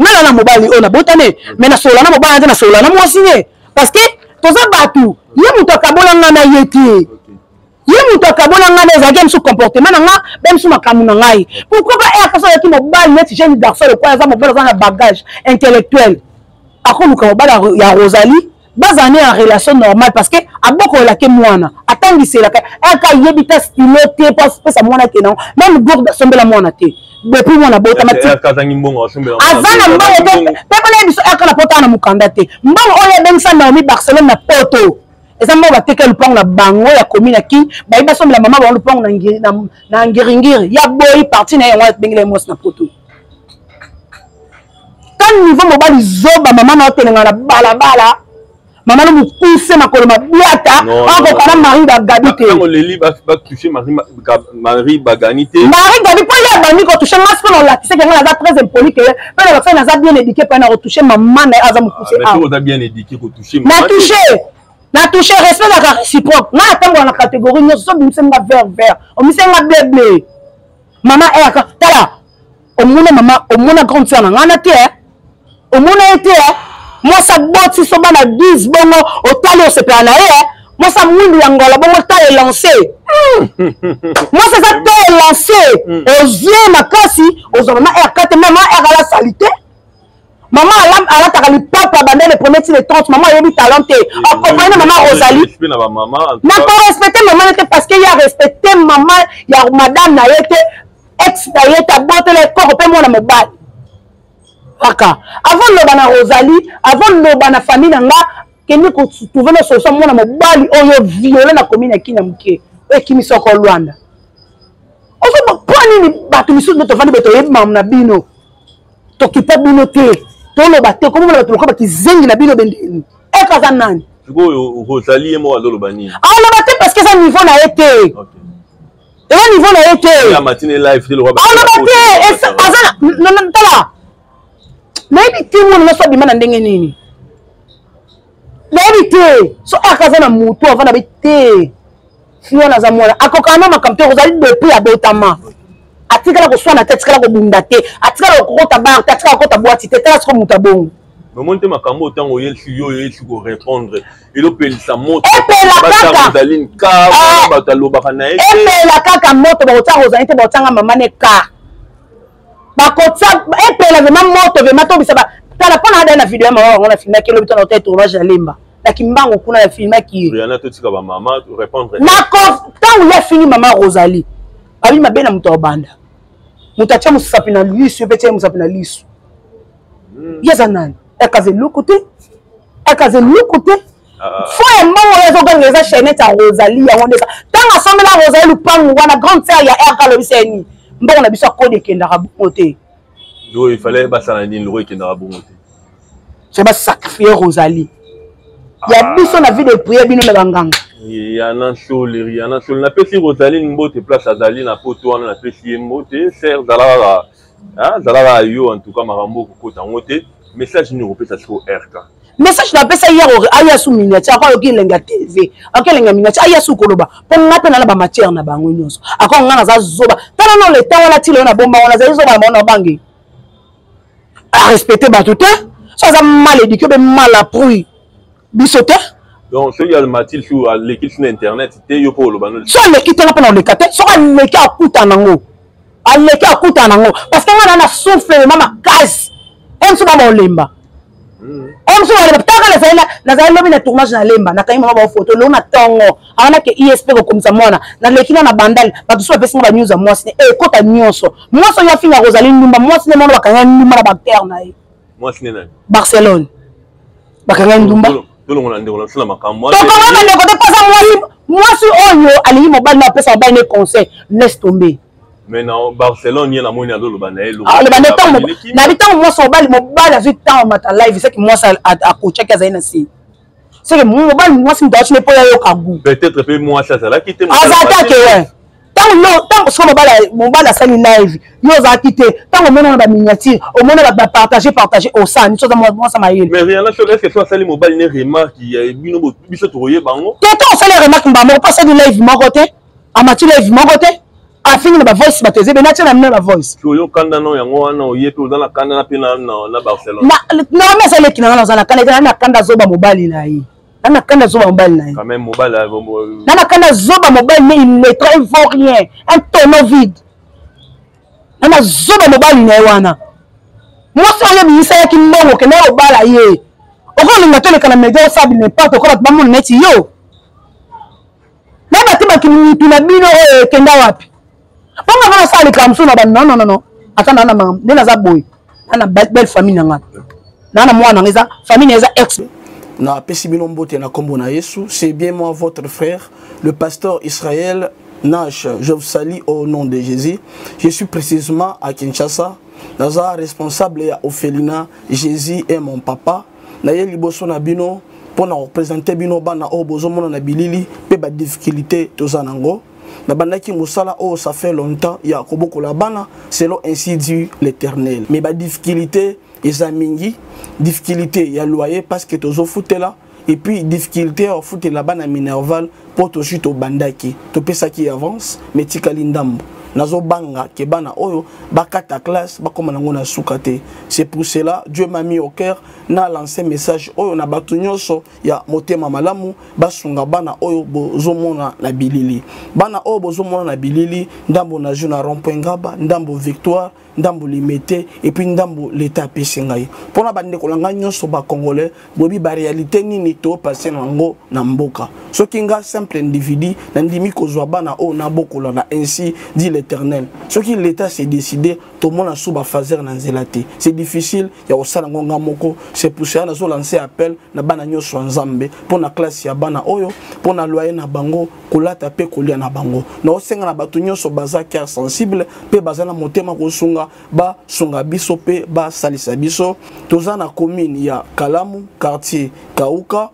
nga na na mobali oyo nabotane mais nasolola na mobali te nasolola na mwasi ne parce que toza bato ye moto akabola nga na ye te ye moto akabola ngai na ezalaki mosusu comportement na nga be mosusu makambo na ngai pourquoi pas ere kasi azalaki mobali neti jeune garçon lokola aza mobali aza na bagage intellectuel akoluka mobali ya rosalie bazala ne en relation normale parce que abokolelaki mwana atangiselaka aka ayebi ta stilo te mpo apesa mwana akende yango meme gourde asombela mwana te depuis mwana abotama aza na mbongo te mpe mpona ye biso aka na poto na mokanda te mbongo oyo abengisa naomi barcelone na poto eza mbongo bateka lupango na bango ya commune ya kin bayi basombela mama bango lupango na ngiringiri ya boyi parti na ye yango abengela ye mwasi na poto ka niveau mobali zoba mama na otelenga na balabala mama no mokuse makolo mabiata akoka na marie bagabi te marie bagani te marie gabi mpo ye abandi kotouche nga sikoyo nalakisaki nga naza très impoli ke mpe nalakisaki naza bien éduqué mpe na kotouche mama na ye aza mokuse ah, na touche na touche respect ezalaka réciproque nga natambola na catégorie nyonso so obimise nga vert vert omise nga bleu bleu mama eyaka tala omona mama omona grande sœur na ngai na te eh? omona ye te eh? mwasi aboti so bana 10 bongo otali osepela na ye eh? mwasi amwindu ya ngola bongo ta elance mwasi aza ta elance hmm. ozwi makasi ozwa mama rk te mama rk ala salite mama alataka lipapa banda le premier ti le 30 mama ayebi talent te akomprene mama rosalie nakorespecte mama na te parce que ye arespecte mama ya madame na ye te ex na ye te abotela ye koko mpe mwana mobali kaka avant loba na rosalie avant loba na famille na nga kende kotrouve na solution mwana mobali oyo viole na commune ya kinya moke oyo ekimisi oko lwanda ozo mpo nini bato misusu nde tovandi boye toyebi makambo na bino tokipa bino te toloba te komomona bato lokola bakizengi na bino bendeni eke aza nani sikoyo rosalie ye moko azoloba nini aloba te parce que eza niveau na ye te eza niveau na ye te aloba te aza tala nayebi te mwana nyonso abima na ndenge nini nayebi te so aka aza na motu avanda be te fi wana aza mwana akokana na makambo te ozali depuis abotama. Atikala koswana te, atikala kobunda te, atikala kokota bar te, atikala kokota boîte te. Tala siko moto abongo. Omoni te makambo oyo ntango oyelisi yo oyelisi korépondre, elopelisa moto. Epela kaka. Rosaline ka Ah. bato alobaka na ye te. Epela kaka moto. Bakotia Rosaline te, bakotianga mama ne ka bakotia. Epela vraiment moto, vraiment tobisa ba tala mpo na ada na video ya mama bango na filmaki elobi to na hotel tournage ya Lemba na Kimbangu kuna na filmaki ye. Rihanna, totika bamama répondre. Ntango ye afingi mama Rosalie, abi mabe na moto abanda, moto atia mosapi na lisu, ye mpe tia ye mosapi na lisu. Ye aza nani? Akaza eloko te, akaza eloko te. Ah. Fo ya mbongo oyo azoganga eza chaînette ya Rosalie. Yango nde ntango asombela Rosalie lupangu wana, grande sœur ya RK alobisa ye nini? Mbongo na biso akodi ekendaka bongo te. Oyo ifale basala nini? Loko ekendaka bongo te. So basacrifie Rosalie ya biso na vie de prière, bino na banganga. Rihanna Nsole, Rihanna Nsole, napesi Rosaline mbote place azali na poto wana, napesi ye mbote. Ser zala kaka, ah, zala kaka yo. En tout cas makambo okokota yango te. Message nini okopesa siko RK? Message napesa ye, aya su miniature, ako ayoki elengi ya TV, ayoki elengi ya miniature, aya su koloba mpo nga mpe nana bamatière na bango nyonso. Ako nga naza zoba, tala no leta wana ti lelo na bomba wana, azali zoba na bango na bange, arespecte bato te. So aza mal éduqué be mal appris biso te. Donc soki almatil su aleki su na internet te, yo mpo oloba no? So aleki te, nga mpe na oleka te. Soki aleki, akuta nango, aleki, akuta nango, parce que nga na souffle ma makasi. Mosu bama olemba, mosu olemba. Taka nazali lobi na tournage na Lemba, nakangi mama bafoto lelo na ntongo awanake isp kokomisa mwana. Naleki na Bandale, bato so bapesi nga banews ya mwasi ne ekota nyonso. Mwasi oyo afinga kozali ndumba, mwasi ne mwana bakanga ndumba na bactere na ye. Mwasi ne nani? Barcelone, bakanga ndumba. Tolongola ndeko na biso na makambo wana. Tokonga bandeko te, mpoza mwasi, mwasi oyo alingi mobali na apesa mobali ne conseil, laisse tomber. Mais na Barcelone ye namoni azoloba na ye. Aloba nde ntango nabi, ntango mwasi mobali azwi ntango mata live, seke mwasi akotiaki azali na se, seke mobali mwasi moto awati ne mpo yayoka gu. Peut-être mpe mwasi azalaki te. Azalaki akewe ntango no, ntango soki mobali asali live, yo ozalaki te. Ntango omona na baminiature, omona bato bapartage partage, osala so oza mwasi mayele. Mais Rihanna Solo, est ce que so asali mobali ne remarque ya bino, biso tokoyeba yango? Te, ntango osali remarque mbala moko, mpo asali live moko te, amati live moko te, afingi na bavoice, bato eza ebele, atia na mino na bavoice. So oyo kanda no yango wana, oye mpe oza na kanda na mpe na Barcelone. Naomi aza leki na nga, naza na kanda ete na kanda azoba mobali na ye, na na kanda azoba mobali na ye. Quand même mobali Na na kanda azoba mobali ne illettré, un vaut rien, un tonneau vide. Na na zoba mobali na ye wana. Mwasi oyo ebimisayaki mbongo kende obala ye, okolinga toleka na media, osala n'importe quoi, bato bamona neti yo. Nayeba te bakili mutu na bino oyo ekenda wapi. Mponga nga nasala likambo mosusu na ba non, non, non, ata naa na makambo nde naza boye, naa na belle famille na nga, naa na mwana nanga, eza famille na eza ex. Napesi bino mbote na kombo na Yesu. C'est bien moi, votre frère, le pasteur Israël Nash. Je vous salue au nom de Jésus. Je suis précisément à Kinshasa, naza responsable ya orphelinat Jésus est mon papa. Naye liboso na bino mpo na kopresente bino bana oyo bozomona na bilili mpe badifficulté toza nango. Nabandaki mosala oyo ça fait longtemps ya kobokola bana selon ainsi dit l'Éternel, mais badifficulté eza mingi. Difficulté ya loyer parce que tozofutela, et puis difficulté ya kofutela bana minerval mpo tozwi, tobandaki, topesaki avance mais tikali ndambo. Nazobanga ke bana oyo bakata classe, bakóma nango na suka te. C'est pour cela Dieu m'a mis au cœur na lancé message oyo na bato nyonso ya motema malamu, basunga bana oyo bozomona na bilili. Bana oyo bozomona na bilili, ndambo nazwi na rond-point Ngaba, ndambo Victoire, ndambo Limete, et puis ndambo leta apesi ngai. Mpona bandeko na ngai nyonso bacongolais, boyebi baréalité nini topase nango na mboka. Soki nga simple individu nandimi kozwa bana oyo nabokola na ainsi dit l'Éternel, soki l'État s'est décidé, tomona su bafaser na nzela te. C'est difficile ya kosala yango nga moko. C'est pour cela nazolancer appel na bana nyonso ya Nzambe mpo na classe ya bana oyo, mpo na loyer na bango, kolata mpe kolia na bango. Naosenga na bato nyonso baza cœur sensible mpe baza na motema kosunga, basunga biso mpe basalisa biso. Toza na commune ya Kalamu, quartier Kauka,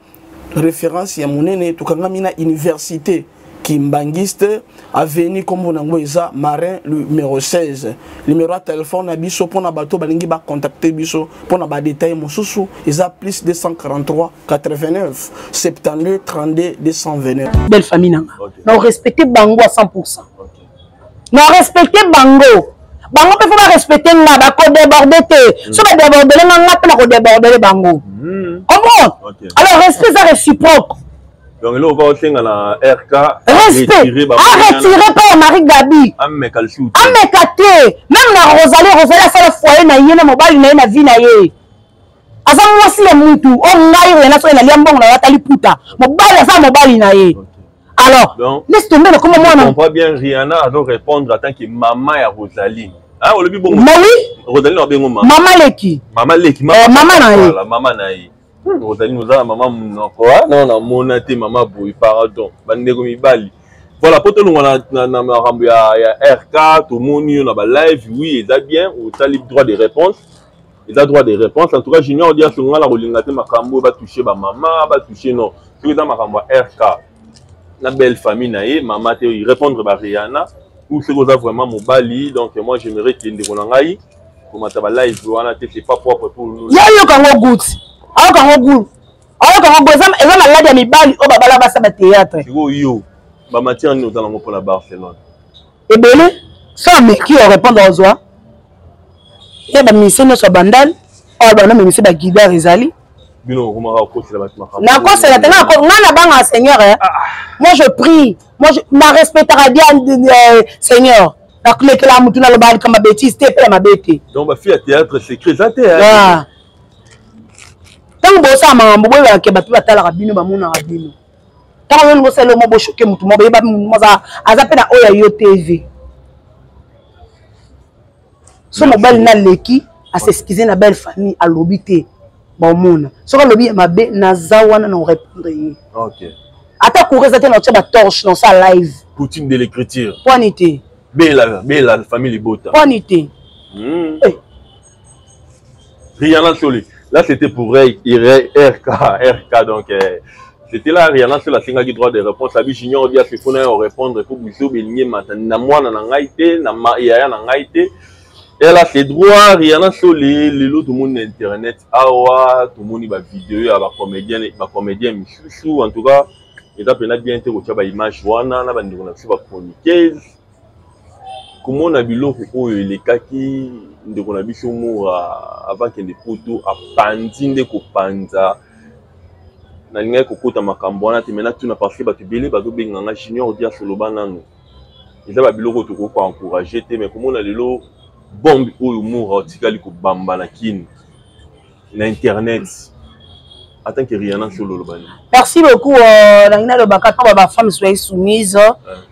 référence ya monene. Tokangami na université Kimbangiste, avenue kombo nango eza Marin numéro 16. Numéro ya telefone na biso mpona bato balingi bacontacte biso mpona badetail mosusu eza plus 243 89 72 32 229. Belle famille nanga, na orespecte bango à 100. Na respecte bango. Bango mpe fo ba respecte nga, bakodeborde te. So badebordele nga, nga mpe nakodebordele bango. Comprendre? Alors respect eza réciproque. Donc eloko kaka osenga na RK, respect aretire mpe ya Marie Gabi, ameka lisusu, ameka te. Même na Rosalie, Rosalie asala foyer na ye na mobali na ye na vie na ye. Aza mwasi ya mutu oyo ngai oyo na soki nalia mbongo na yo atali puta mobali, aza mobali na ye. Alors donc, laisse tomber nakoma mwana. Comprends bien, Rihanna azo répondre en tant que maman ya Rosaline. Ah, olobi bongo. Mais oui. Rosaline abengo mama. Mama leki. Mama leki. Mama, eh, mama na ye. Voilà, mama na ye. Rosaline oza mama monoko, ah non, namona te mama boye, pardon. Bandeko mibali. Voilà, po tolongwa na makambo ya RK, tomoni yo na ba live, oui, eza bien, otali droit de réponse. Eza droit de réponse. En tout cas, Junior Dias, nga na kolinga te makambo oyo batouche bamama, batouche non. Soki eza makambo ya RK na belle famille na ye, mama te répondre ba Rihanna ou soki oza vraiment mobali. Donc moi j'aimerais que ndeko na ngai komata ba live wana te, c'est pas propre pour nous. Ye ayoka yango goût, ayoka yango goût, ayoka yango goût. Eza maladi ya mibali oyo babala basa ba théâtre. Sikoyo yo, bamatière nini oza nango mpona Barcelone? Ebele so ameki orépondre, ozwa ye baministre nyonso ya Bandal oyo bana ministre baguidare ezali. Bino okomaka kokosela bato makambo. Nakosela te, nga na banga Seigneur, eh. Moi je prie, moi je na respectaka bien Seigneur. Nakulekela mutu nalobaka likambo ya bétise te mpe ya mabe te. Donc bafille ya théâtre, secret eza te. Ntango bosala makambo, boyebaka bato batalaka bino, bamonaka bino. Ntango yo olingi osala mo bochoke motu moko, boyeba motu aza mpe na oyo ya yo TV. So mobali naleki as'excuse na belle famille, alobi te, baomona soki alobi ya mabe, naza wana na orépondre ye. Ata cour eza te, na otia batorche na osala live. Poutine de l'écriture. Pwani te. Bela bela famille libota. Pwani te. Eh. Rihanna Soli. Là, c'était pour RK, RK, donc, c'était là, Rihanna Soli asengaki droit de réponse. Abi Junior Dias, il faut na répondre, pour biso belinge mata, na mwana na ngai te, na yaya na ngai te. Elle a ses droits, Rihanna Soli, lelo tout le monde internet, awa, tout le monde ba vidéo, ya ba comédien, ba comédien misusu, en tout cas, eza pena bien te kotia ba image wana, na ba ndeko na biso ba chroniqueuse. Komona biloko oyo elekaki ndeko na biso Mura avant kende poto, apandi nde kopanza. Nalingaki kokota makambo wana te, mais natuna parce que bato ebele bazobenga nga Junior Dias, oloba nanu eza babiloko tokoki koencourage te. Mais komona lelo bombe oyo Mura otikali kobamba na Kini na internet, en tant que Rihanna Solo, oloba nini? Merci beaucoup. Nangi nalobaka ntango bafemme soyez soumise,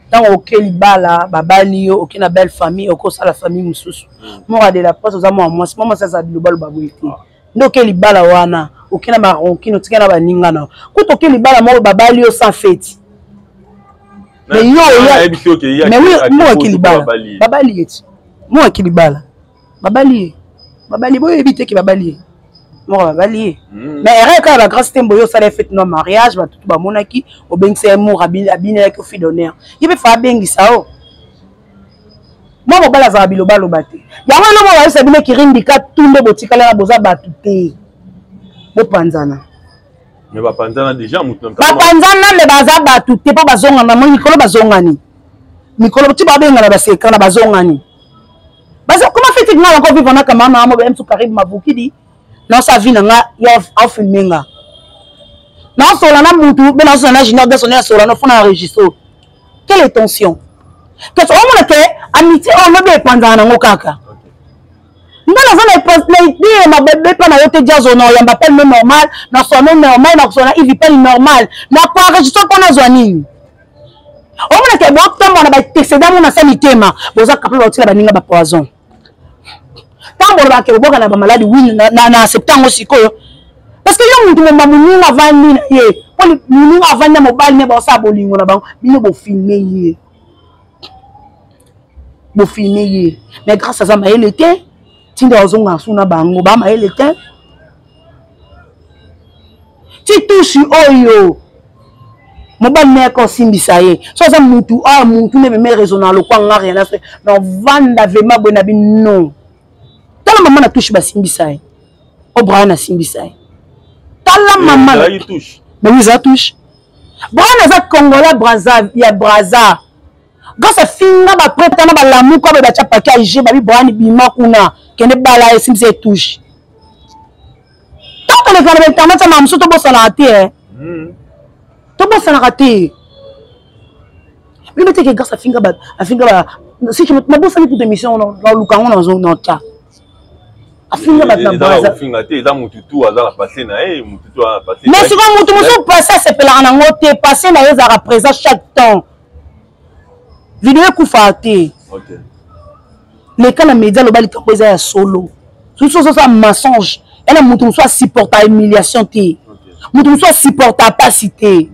ntango oke libala, babali yo, oke na belle famille, okosala famille mosusu. Mora de la presse, oza mwa mwasi, mwa mwasi aza bilobaloba boye te. Nde oke libala wana, oke na baronkine, otike na baninga na kuta, oke libala moko, babali yo sans feti. Mais yo oya, mais oui, mo ake libala, babali ye ti mo ake libala, babali ye, babali boyebi te ke babali ye moko, babali ye. Mais erreur kaka bagrâce te. Mboyo osala fête no mariage, bato tu bamonaki, obengisa ye mour, abinelaki ofille d'honneur, ye mpe fa abengisa o mwa mobali azala bilobaloba te. Yango eloko bayebisa bino, kirindika tunde botikalaka, boza bato te, bopanzana. Mais bapanzana déjà, moto na bapanzana, me baza bato te mpo bazongana mikolo, bazongani mikolo ti babengana basekana, bazongani. Baza comment fait nga nako vivre na camarade na mo msu Karib Mavukidi na sa vie na nga yo afilme nga nasola na mutu mpe nasola na Junior Gaso, nasola no fona enregistre. Quelle tension kasi omona ke amitié oyo lobi epanzana nango kaka. Nga naza na idée ya mabe mpa na yo te, Diazo. Na oyamba pele normal, na sono normal, na kosona ivi pele normal, na koenregistre mpo nazwa nini? Omona ke botambola na batexeda mo na sa mitema, boza capable baotila baninga bapoison. Ntango bolobaka ke boboka na bamaladi, wi, na accepte yango sikoyo, parce que yo mutu momba moninga avandi na ye, po moninga avandi na mobali ne, baosala bolingo na bango, bino bofilme ye, bofilme ye. Mais grâce aza mayele te, tinda ozonga su na bango bamayele te. Ti tushi oyo mobali na yaka osimbisa ye, so aza mutu awa, mutu nde meme raison na lokwa nga rien na na vanda vraiment boye na bino. Tala mama na tushi basimbisa ye, o Brian asimbisa ye, tala mama. Mais oui, eza touche. Brian aza Congolais Braza ya Braza. Grâce afinga bapreta na balamuka baye batya pake ya g babi boyani bima kuna kende bala esimbisa etouche. Ntango toleka na bainternet ya mamosu tobosanaka te eh. Tobosanaka te. Bino teke grâce afinga ba afinga ba si je nabosani kutu émission naluka yango nazo nota afinga bato na Brazza. Ofinga te, eza mutu tu aza na passé na ye, mutu tu aza na passé. Mais sikoyo mutu mosusu passé asepelaka nango te, passé na ye ezalaka présent chaque temps. Video ekufaka te. Leka na media, loba likambo eza ya solo. Soki ozosala mensonge, ena mutu mosusu asupporta humiliation te, mutu mosusu asupporta pasi te.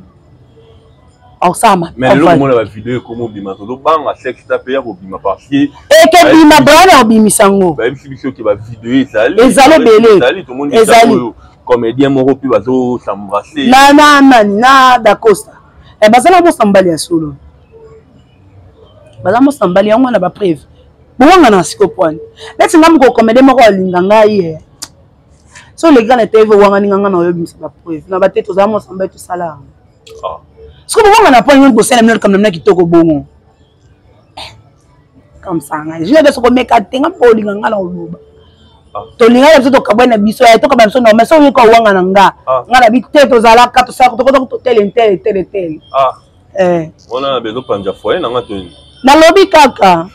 Osama mais lelo komona ba video ekomi obima, tozobanga sexe ta mpe ya kobima parce que ekebima. Brian akobimisa yango. Bayebisi biso ke ba video ezali. Ezali ebele. Ezali, tomoni ezali oyo comédien moko mpe bazos'embrasser. Na na nani, na Dacosta. Eh, baza na bosa mobali ya solo, baza mosa mobali yango wana bapreuve bowanga na siko pwani neti nga moko comédien moko alinga ngai ye so oleki na TV, owangani nga, nga na oyobimisa bapreuve na bate tozala mosa mobali, tosala yango. Siko bowanga na pwani bosala mino likambo na mina kitoko bongo comme ça. Ngai jina biso komeka te, nga mpo olinga nga na oloba tolingaka biso, tokabwani na biso ya tokaba biso normal. So oyoka owanga na nga, nga na bi te, tozalaka tosalaka tokota totele ntele tele tele. Wana bezopanza foyer na nga to. Nalobi kaka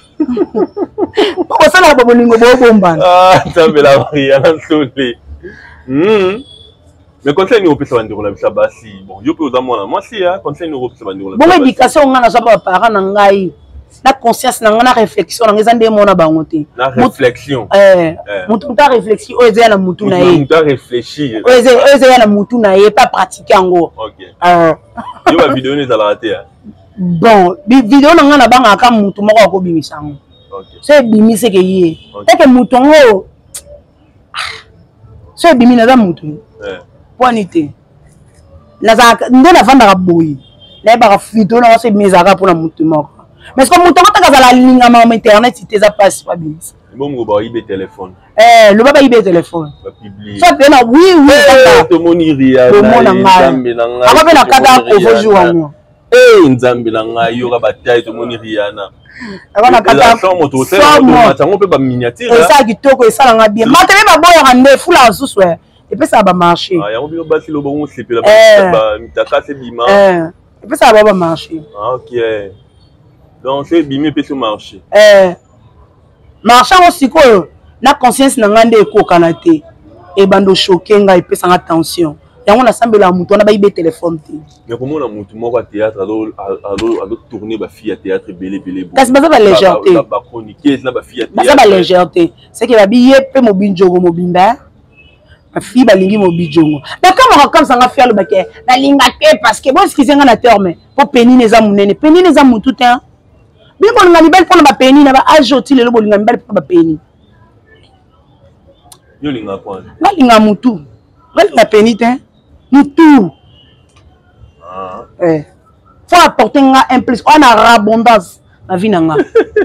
po kosalaka babolingo bobombana. Nzambe la Maria na nsole. Mais conseil nini opesa bandeko na biso ya basi? Bon, yo mpe oza mwana mwasi ya conseil nini okopesa bandeko na biso? Bongo éducation nga nazwa pa baparent na ngai, na conscience na ngai, na réflexion na ngai, eza nde mona bango te. Na réflexion. Motu motu aréfléchir oyo eza ya na mutu na ye. Motu aréfléchir. Oyo eza ya na mutu na ye, pa pratique yango. Yo bavideo no ezalaka te? Bon, video na ngai nabangaka mutu moko akobimisa yango. So ebimi seke ye teke mutu yango, so ebimi naza mutu pwani te. Nazalaka nde navandaka boye, nayebaka video nanga so ebimi ezalaka mpona mutu moko, mais siko mutu yango taka azala alingama ma internet te, eza mpasi po abimisa. Bongo bayibe telefone. Loba bayibe telefone, so pe na oui oui. Tomoni Riana, nzambe na ngai, ako mpe na kaka kovo jour yango. Nzambe na ngai, yoka bataille, tomoni Riana. Yango mpe baminiature. Esala kitoko, esalanga bien. Matele baboyaka nde fulaka susu, epesaka bamarché. Yango bino basi loba ngo sepela mitakasi ebima. Epesaka ba bamarché. Ok, donc so ebimi epesi marché. Marché yango sikoyo na conscience na ngai nde ekokana te, ebanda ochoquer ngai, epesanga tension. Yango nasambelaka motu wana bayibe telefone te. Mais komona motu moko ya théâtre azotourne bafille ya théâtre ebele ebele. Kasi baza balégèreté. Bachroniqueuse na bafille ya baza balégèreté, seke babi ye mpe mobinjongo mobimba, bafille balingi mobinjongo. Nakamaka kamsanga fi alobaki nalinga te parce que boexcuse nga na terme, mpo penine eza monene, penine eza motu te. Bino bolinga mibali mpona bapeni na baage oti lelo, bolinga mibali mpona bapeni. Nalinga motu, nalinga peni te, mutu faut apporter nga un plus oyo na rabondance na vie na nga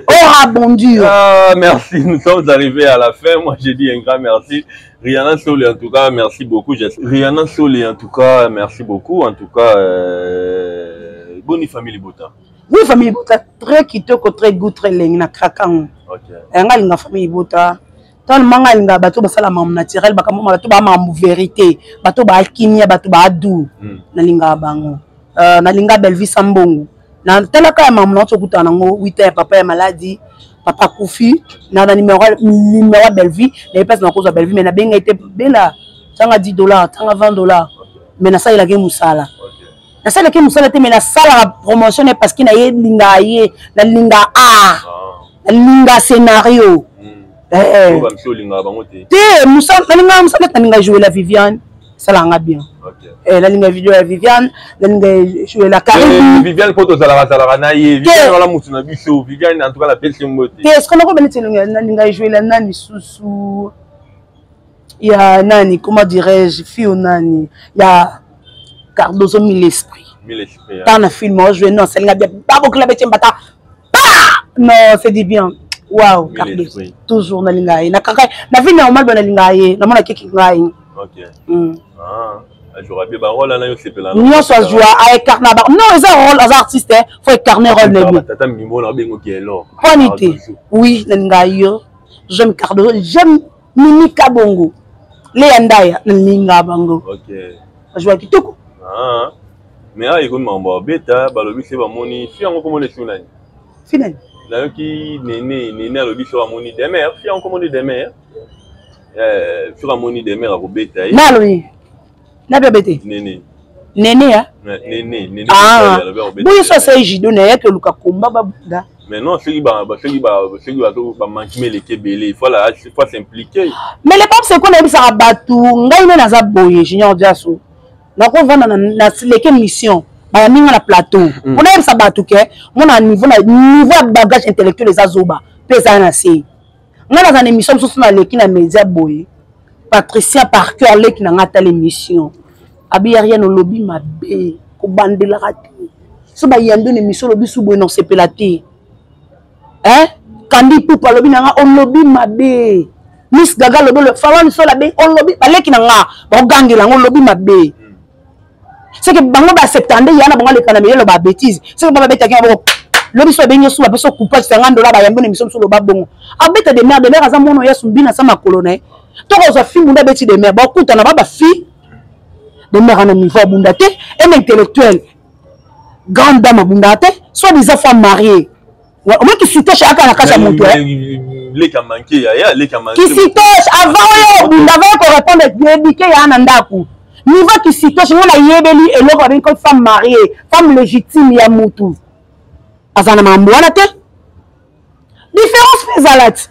orabondir. Ah, merci, nous sommes arrivés à la fin. Moi, j'ai dit un grand merci. Rihanna Sole, en tout cas, merci beaucoup. Rihanna Sole, en tout cas, merci beaucoup. En tout cas, bonne famille Bota. Oui, famille Bota, très kitoko, très goût, très lengi, na krakango. Nga alinga famille Bota. Ntango manga alinga bato basala makambo naturel, bakambo bato baa makambo vérité, bato baakimia, bato baadu. Nalingaka bango. Nalinga Belvisa Mbongo. Natalaka ya makambo nauti okutana nango 8 ya papa ya maladi, papa akufi na na numéro ya Bellevue, nayebi mpasi nakozwa Bellevue, mais nabengai te bela tanga 10 $, tanga 20 $, mais nasalelaki ye mosala, nasalelaki mosala te, mais nasalaka promotion ne parce que nayelingaka ye, nalinga art, nalinga scénario te, nalingaka mosala. Nalinga jouer la Viviane, esalaka bien. Nalinga video ya Viviane, nalinga jouer la Caribe. Viviane mpo tozalaka zalaka na ye, Viviane wana motu na biso. Viviane, en tout cas napesi mbote. Te, ce qu'on neti nalinga jouer la nani susu ya nani, comment dirais-je, fille nani ya Cardozo, Mille Esprit. Mille Esprit. Ntango na film ojoue non, asalinga bien, babokila betie mbata pa, non, c'est du bien. Wow, Cardozo toujours nalinga ye na kaka na vie normale bo nalinga ye, namona keki ngai. Ok. Ah. Nyonso azwa aincarna ba, non, eza rôle, aza artiste, faut incarner rôle na ye. Tata mbimbo na bengo ki elo. Poni te. Oui, nalinga yo. J'aime Cardo, j'aime Mimi Kabongo. Léa Ndaya, nalinga bango. OK. Azwa kitoko. Ah. Mais ayi ko mambo beta balobi se bamoni fi yango komona esu nani? Fi nani? Nayoki nene nene alobi so amoni demer fi yango komoni demer. Eh, soki amoni demer akobeta ye. Nalobi. Nabi abete. Nene. Nene ya? Nene, nene. Ah. Boye so asali judo na ye ke luka komba babunda. Mais non, soki ba soki ba soki ba ba manquement eleki ebele, il faut la il faut s'impliquer. Mais le problème c'est qu'on ayebisaka bato ngai nde naza boye Junior Diaso. Nakovanda na na leke mission bayambi nga na plateau. Mpona yebisa bato ke mona niveau na niveau ya bagage intellectuel eza zoba mpe eza na se. Nga naza na émission mosusu naleki na média boye. Patricia Parker leki na nga atala émission. Abi ya rien olobi mabe kobandelaka te. So bayambi na émission olobi su boye na osepela te. Hein? Kandi Pupa alobi na nga olobi mabe. Miss Gaga alobi Fawan Sola be olobi baleki na nga bagangela ngo olobi mabe. C'est que bango ba accepter nde yana bango aleka na meyelo ba bêtise. C'est que ba betaki bango lobi so abengi su bapesa coupage 50 dollars bayambi na émission mosusu loba bongo. Abeta de merde, de merde aza mwana ya sumbina sa makolo na ye. Tokozwa fimbu nde abeti de merde, bakutana ba ba fille de merde na niveau abunda te, un intellectuel grande dame abunda te, soit disant femme mariée. Omoni kisitoche aka na kati ya moto kisitoche avant oyo obunda avant yo korépondre éduqué ya na ndako niveau kisitoche ngo nayebeli eloko babengi comme femme mariée, femme légitime ya motu aza na makambo wana te. Différence mpe ezala ti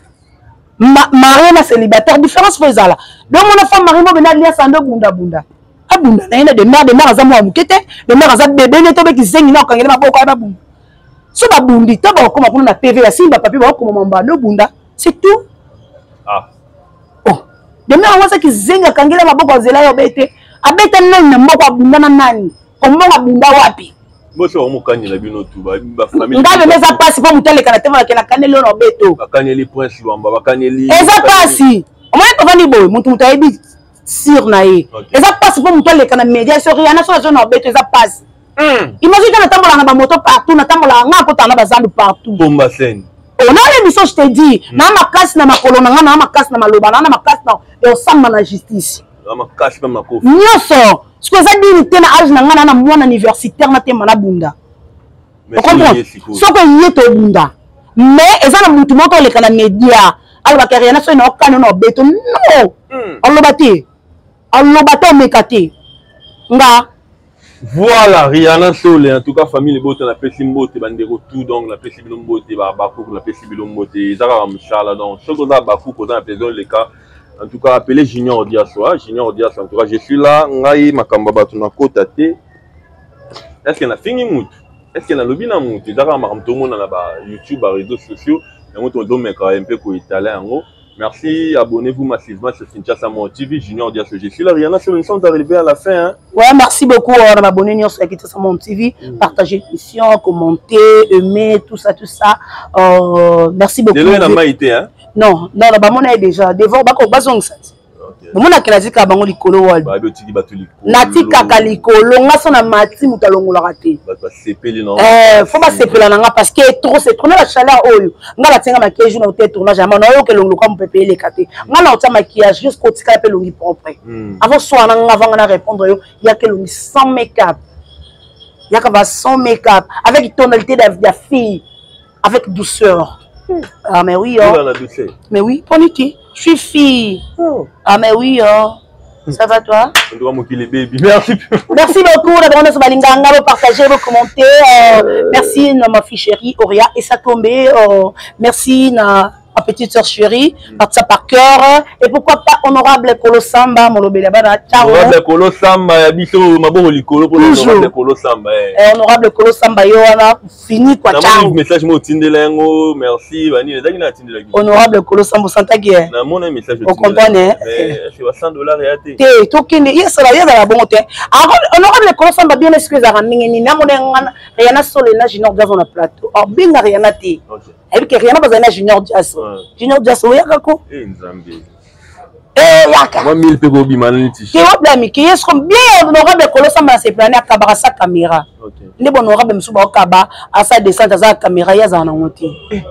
marié na célibataire, différence mpe ezala. Donc mona femme mariée mobena alliance ando bunda bunda abunda na ye na demar demar aza mwa moke te, demar aza bebe nde tobeki zengi na okangele maboko ya babunda. So babundi to bakokoma kuna na PV ya simba papier bakokoma mambando bunda, c'est tout. Ah. Oh, demar yango azaki zengi akangela maboko azela yo bete abeta nani na moko abunda na nani kombongo abunda wapi. Boso bamokanela bino tu ba famille. Ngabe eza mpasi mpo moto aleka na te bakela akaneli oyo na obeto. Bakaneli Prince Lwamba, bakaneli. Eza mpasi omoni tovandi boye motu moto ayebi sire na ye. Eza mpasi mpo moto aleka na média so riana so azo na obeto eza mpasi. Imagine que natambolaka na bamoto partout, natambolaka nga akotaka na bazandu partout. Bomba scène. Onayebi so je te dis, na makasi na makolo na nga, na makasi na maloba na makasi na osamba na justice. Na makasi na makofi. Nyonso. Soki eza dini te na age na nga na mwana universitaire na tema na bunda. Ocomprendre? Soki oye tobunda. Mais eza na mutu moko oleka na média. Alobaka riana soki na okana na obeto. Non. Aloba te. Aloba te omeka te. Nga. Voilà, Rihanna Sole, en tout cas, famille Bote, la Pessi Mbote, Bandeko tout, donc la Pessi Mbote, Bakouk, la Pessi Mbote, Zara Msala, donc, ce qu'on a Bakouk, on a appelé les cas. En tout cas, appelez Junior Diaso, hein, Junior Diaso, en tout cas, je suis là, Ngai, Makamba Batuna Kota te. Est-ce qu'on a fini mout? Est-ce qu'on a lobby na mout? Zara Makamtomo, na ba YouTube, ba réseaux sociaux, et on te donne un peu quoi italien en gros. Merci, abonnez-vous massivement sur Kinshasa Monde TV, Junior Diaso. Je suis là, Rihanna, nous sommes arrivés à la fin. Hein. Ouais, merci beaucoup on abonné sur Kinshasa Monde TV. Partagez l'émission, commentez, aimez, tout ça, tout ça. Merci beaucoup. De loin, n'a été, hein? Non, non, non, bah, mon est déjà devant, bah, bah, ça. Bon, mon a dit bango likolo wal. Ba otiki bato likolo. Natikaka likolo, nga so na mati moto alongolaka te. Bato basepeli na. Faut basepela na nga parce que trop c'est trop na la chaleur oyo. Nga batinga maquillage na hotel tournage ama na oyo ke longo kwa mopepe eleka te. Nga na otia maquillage jusqu'au tika pe longi propre. Avant soir na nga avant na répondre yo, ya ke longi sans make-up. Ya ka va sans make-up avec tonalité de la fille avec douceur. Ah mais oui oh. La douceur. Mais oui, Poniki, je suis fille. Oh. Ah mais oui oh. Ça va toi? En tout cas, mon kili baby. Merci. Merci beaucoup. La grande Balinganga, vous partagez, vous commentez. Merci na ma fille chérie Auria et ça tombé. Merci na ma petite soeur chérie, par ça par cœur. Et pourquoi pas honorable Kolo Samba, mon lobé là-bas. Ciao. Honorable Kolo Samba, ya biso maboko likolo pour honorable Kolo Samba. Honorable Kolo Samba yo wana fini quoi. Ciao. Message mo tindela yango, merci bani, ezaki na tindela. Honorable Kolo Samba santaki. Na mona message o comprendre. Mais c'est $100 ya te. Te tokende yesala yezala bongo te. Honorable Kolo Samba bien est-ce que ezaka mingi ni na mona ngana Rihanna Sole na Junior Jazz na plateau. Or benga Rihanna te. Okay. Ayebi ke Rihanna bazali na Junior Jazz. Junior Jazz oyaka ko. Eh Nzambe. Yaka mwa 1000 mpe kobima nani ti te wabla mike ye soko bien honorable kolosamba na seplani akabaka sa caméra nde bohonorable mosusu baokaba asa descente aza caméra ye azala nango te eh.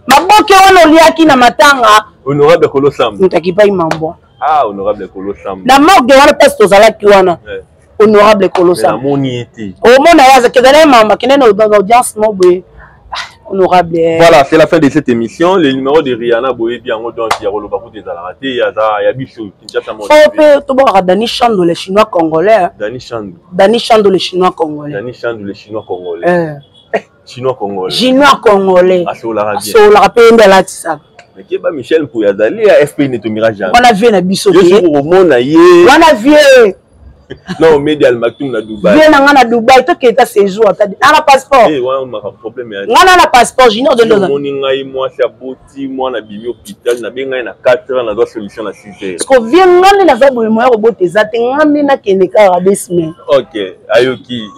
Maboke wana oliaki na matanga. Honorable kolosamba moto akipai mambwa. Ah, honorable kolosamba na morgue wana place tozalaki wana eh. Honorable kolosamba namoni ye te. Omona ye azakenda na ye mama kende na audience mo boye. Ah, honorable. Eh. Voilà, c'est la fin de cette émission. Le numéro de Rihanna Boyebi yango donc ya koloba kutu ezalaka te ya za ya biso Kinshasa mo. Faut pe tobokaka Dani Chando le chinois congolais. Dani Chando. Dani Chando le chinois congolais. Dani Chando le chinois congolais. Eh. Chinois congolais. Chinois congolais. Asolaka bien. Asolaka pe nde alatisaka. Keba Michel Mpuya azali ya FP ne tomira jamais. Wana vie na biso te. Yo komona ye. Wana vie. Non, Medi Al Maktoum na Dubaï. Vie na nga na Dubaï, tokende ta séjour ata na na passeport. Eh, wana maka problème ya. Nga na na passeport junior de ndoza. Moni ngai mwasi aboti mwana bimi hôpital na bengai na 4 heures nazwa solution na 6 heures. Parce que vie nga nde naza boye moya kobota eza te nga nde nakende kaka deux semaines. OK, ayoki.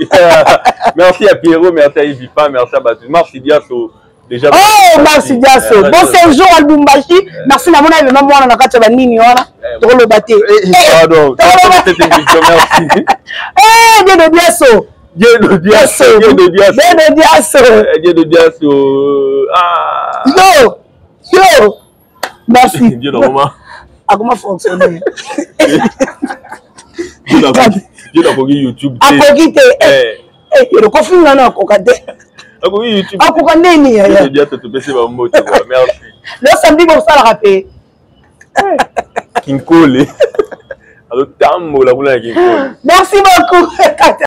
Merci à Pierrot, merci à Yves merci à Batu. Merci Diaso. Déjà, oh, merci Diaso. Bon séjour à Lubumbashi. Merci na mona vraiment mwana na kati ya banini wana. Tokoloba te. Pardon. Merci. Eh, Dieu de Diaso. Dieu de Diaso. Dieu de Diaso. Dieu de Diaso. Dieu de Diaso. Ah. Yo. Yo. Merci. Dieu de Akoma fonctionner. Dieu nakoki YouTube te. Akoki te. Eh, kofinga na akoka te. Akoki YouTube. Akoka nini yaya. Dieu topesi ba mbote quoi. Merci. Le samedi bosalaka pe. Kinkole. Azotambola kuna ya Kinkole. Merci beaucoup.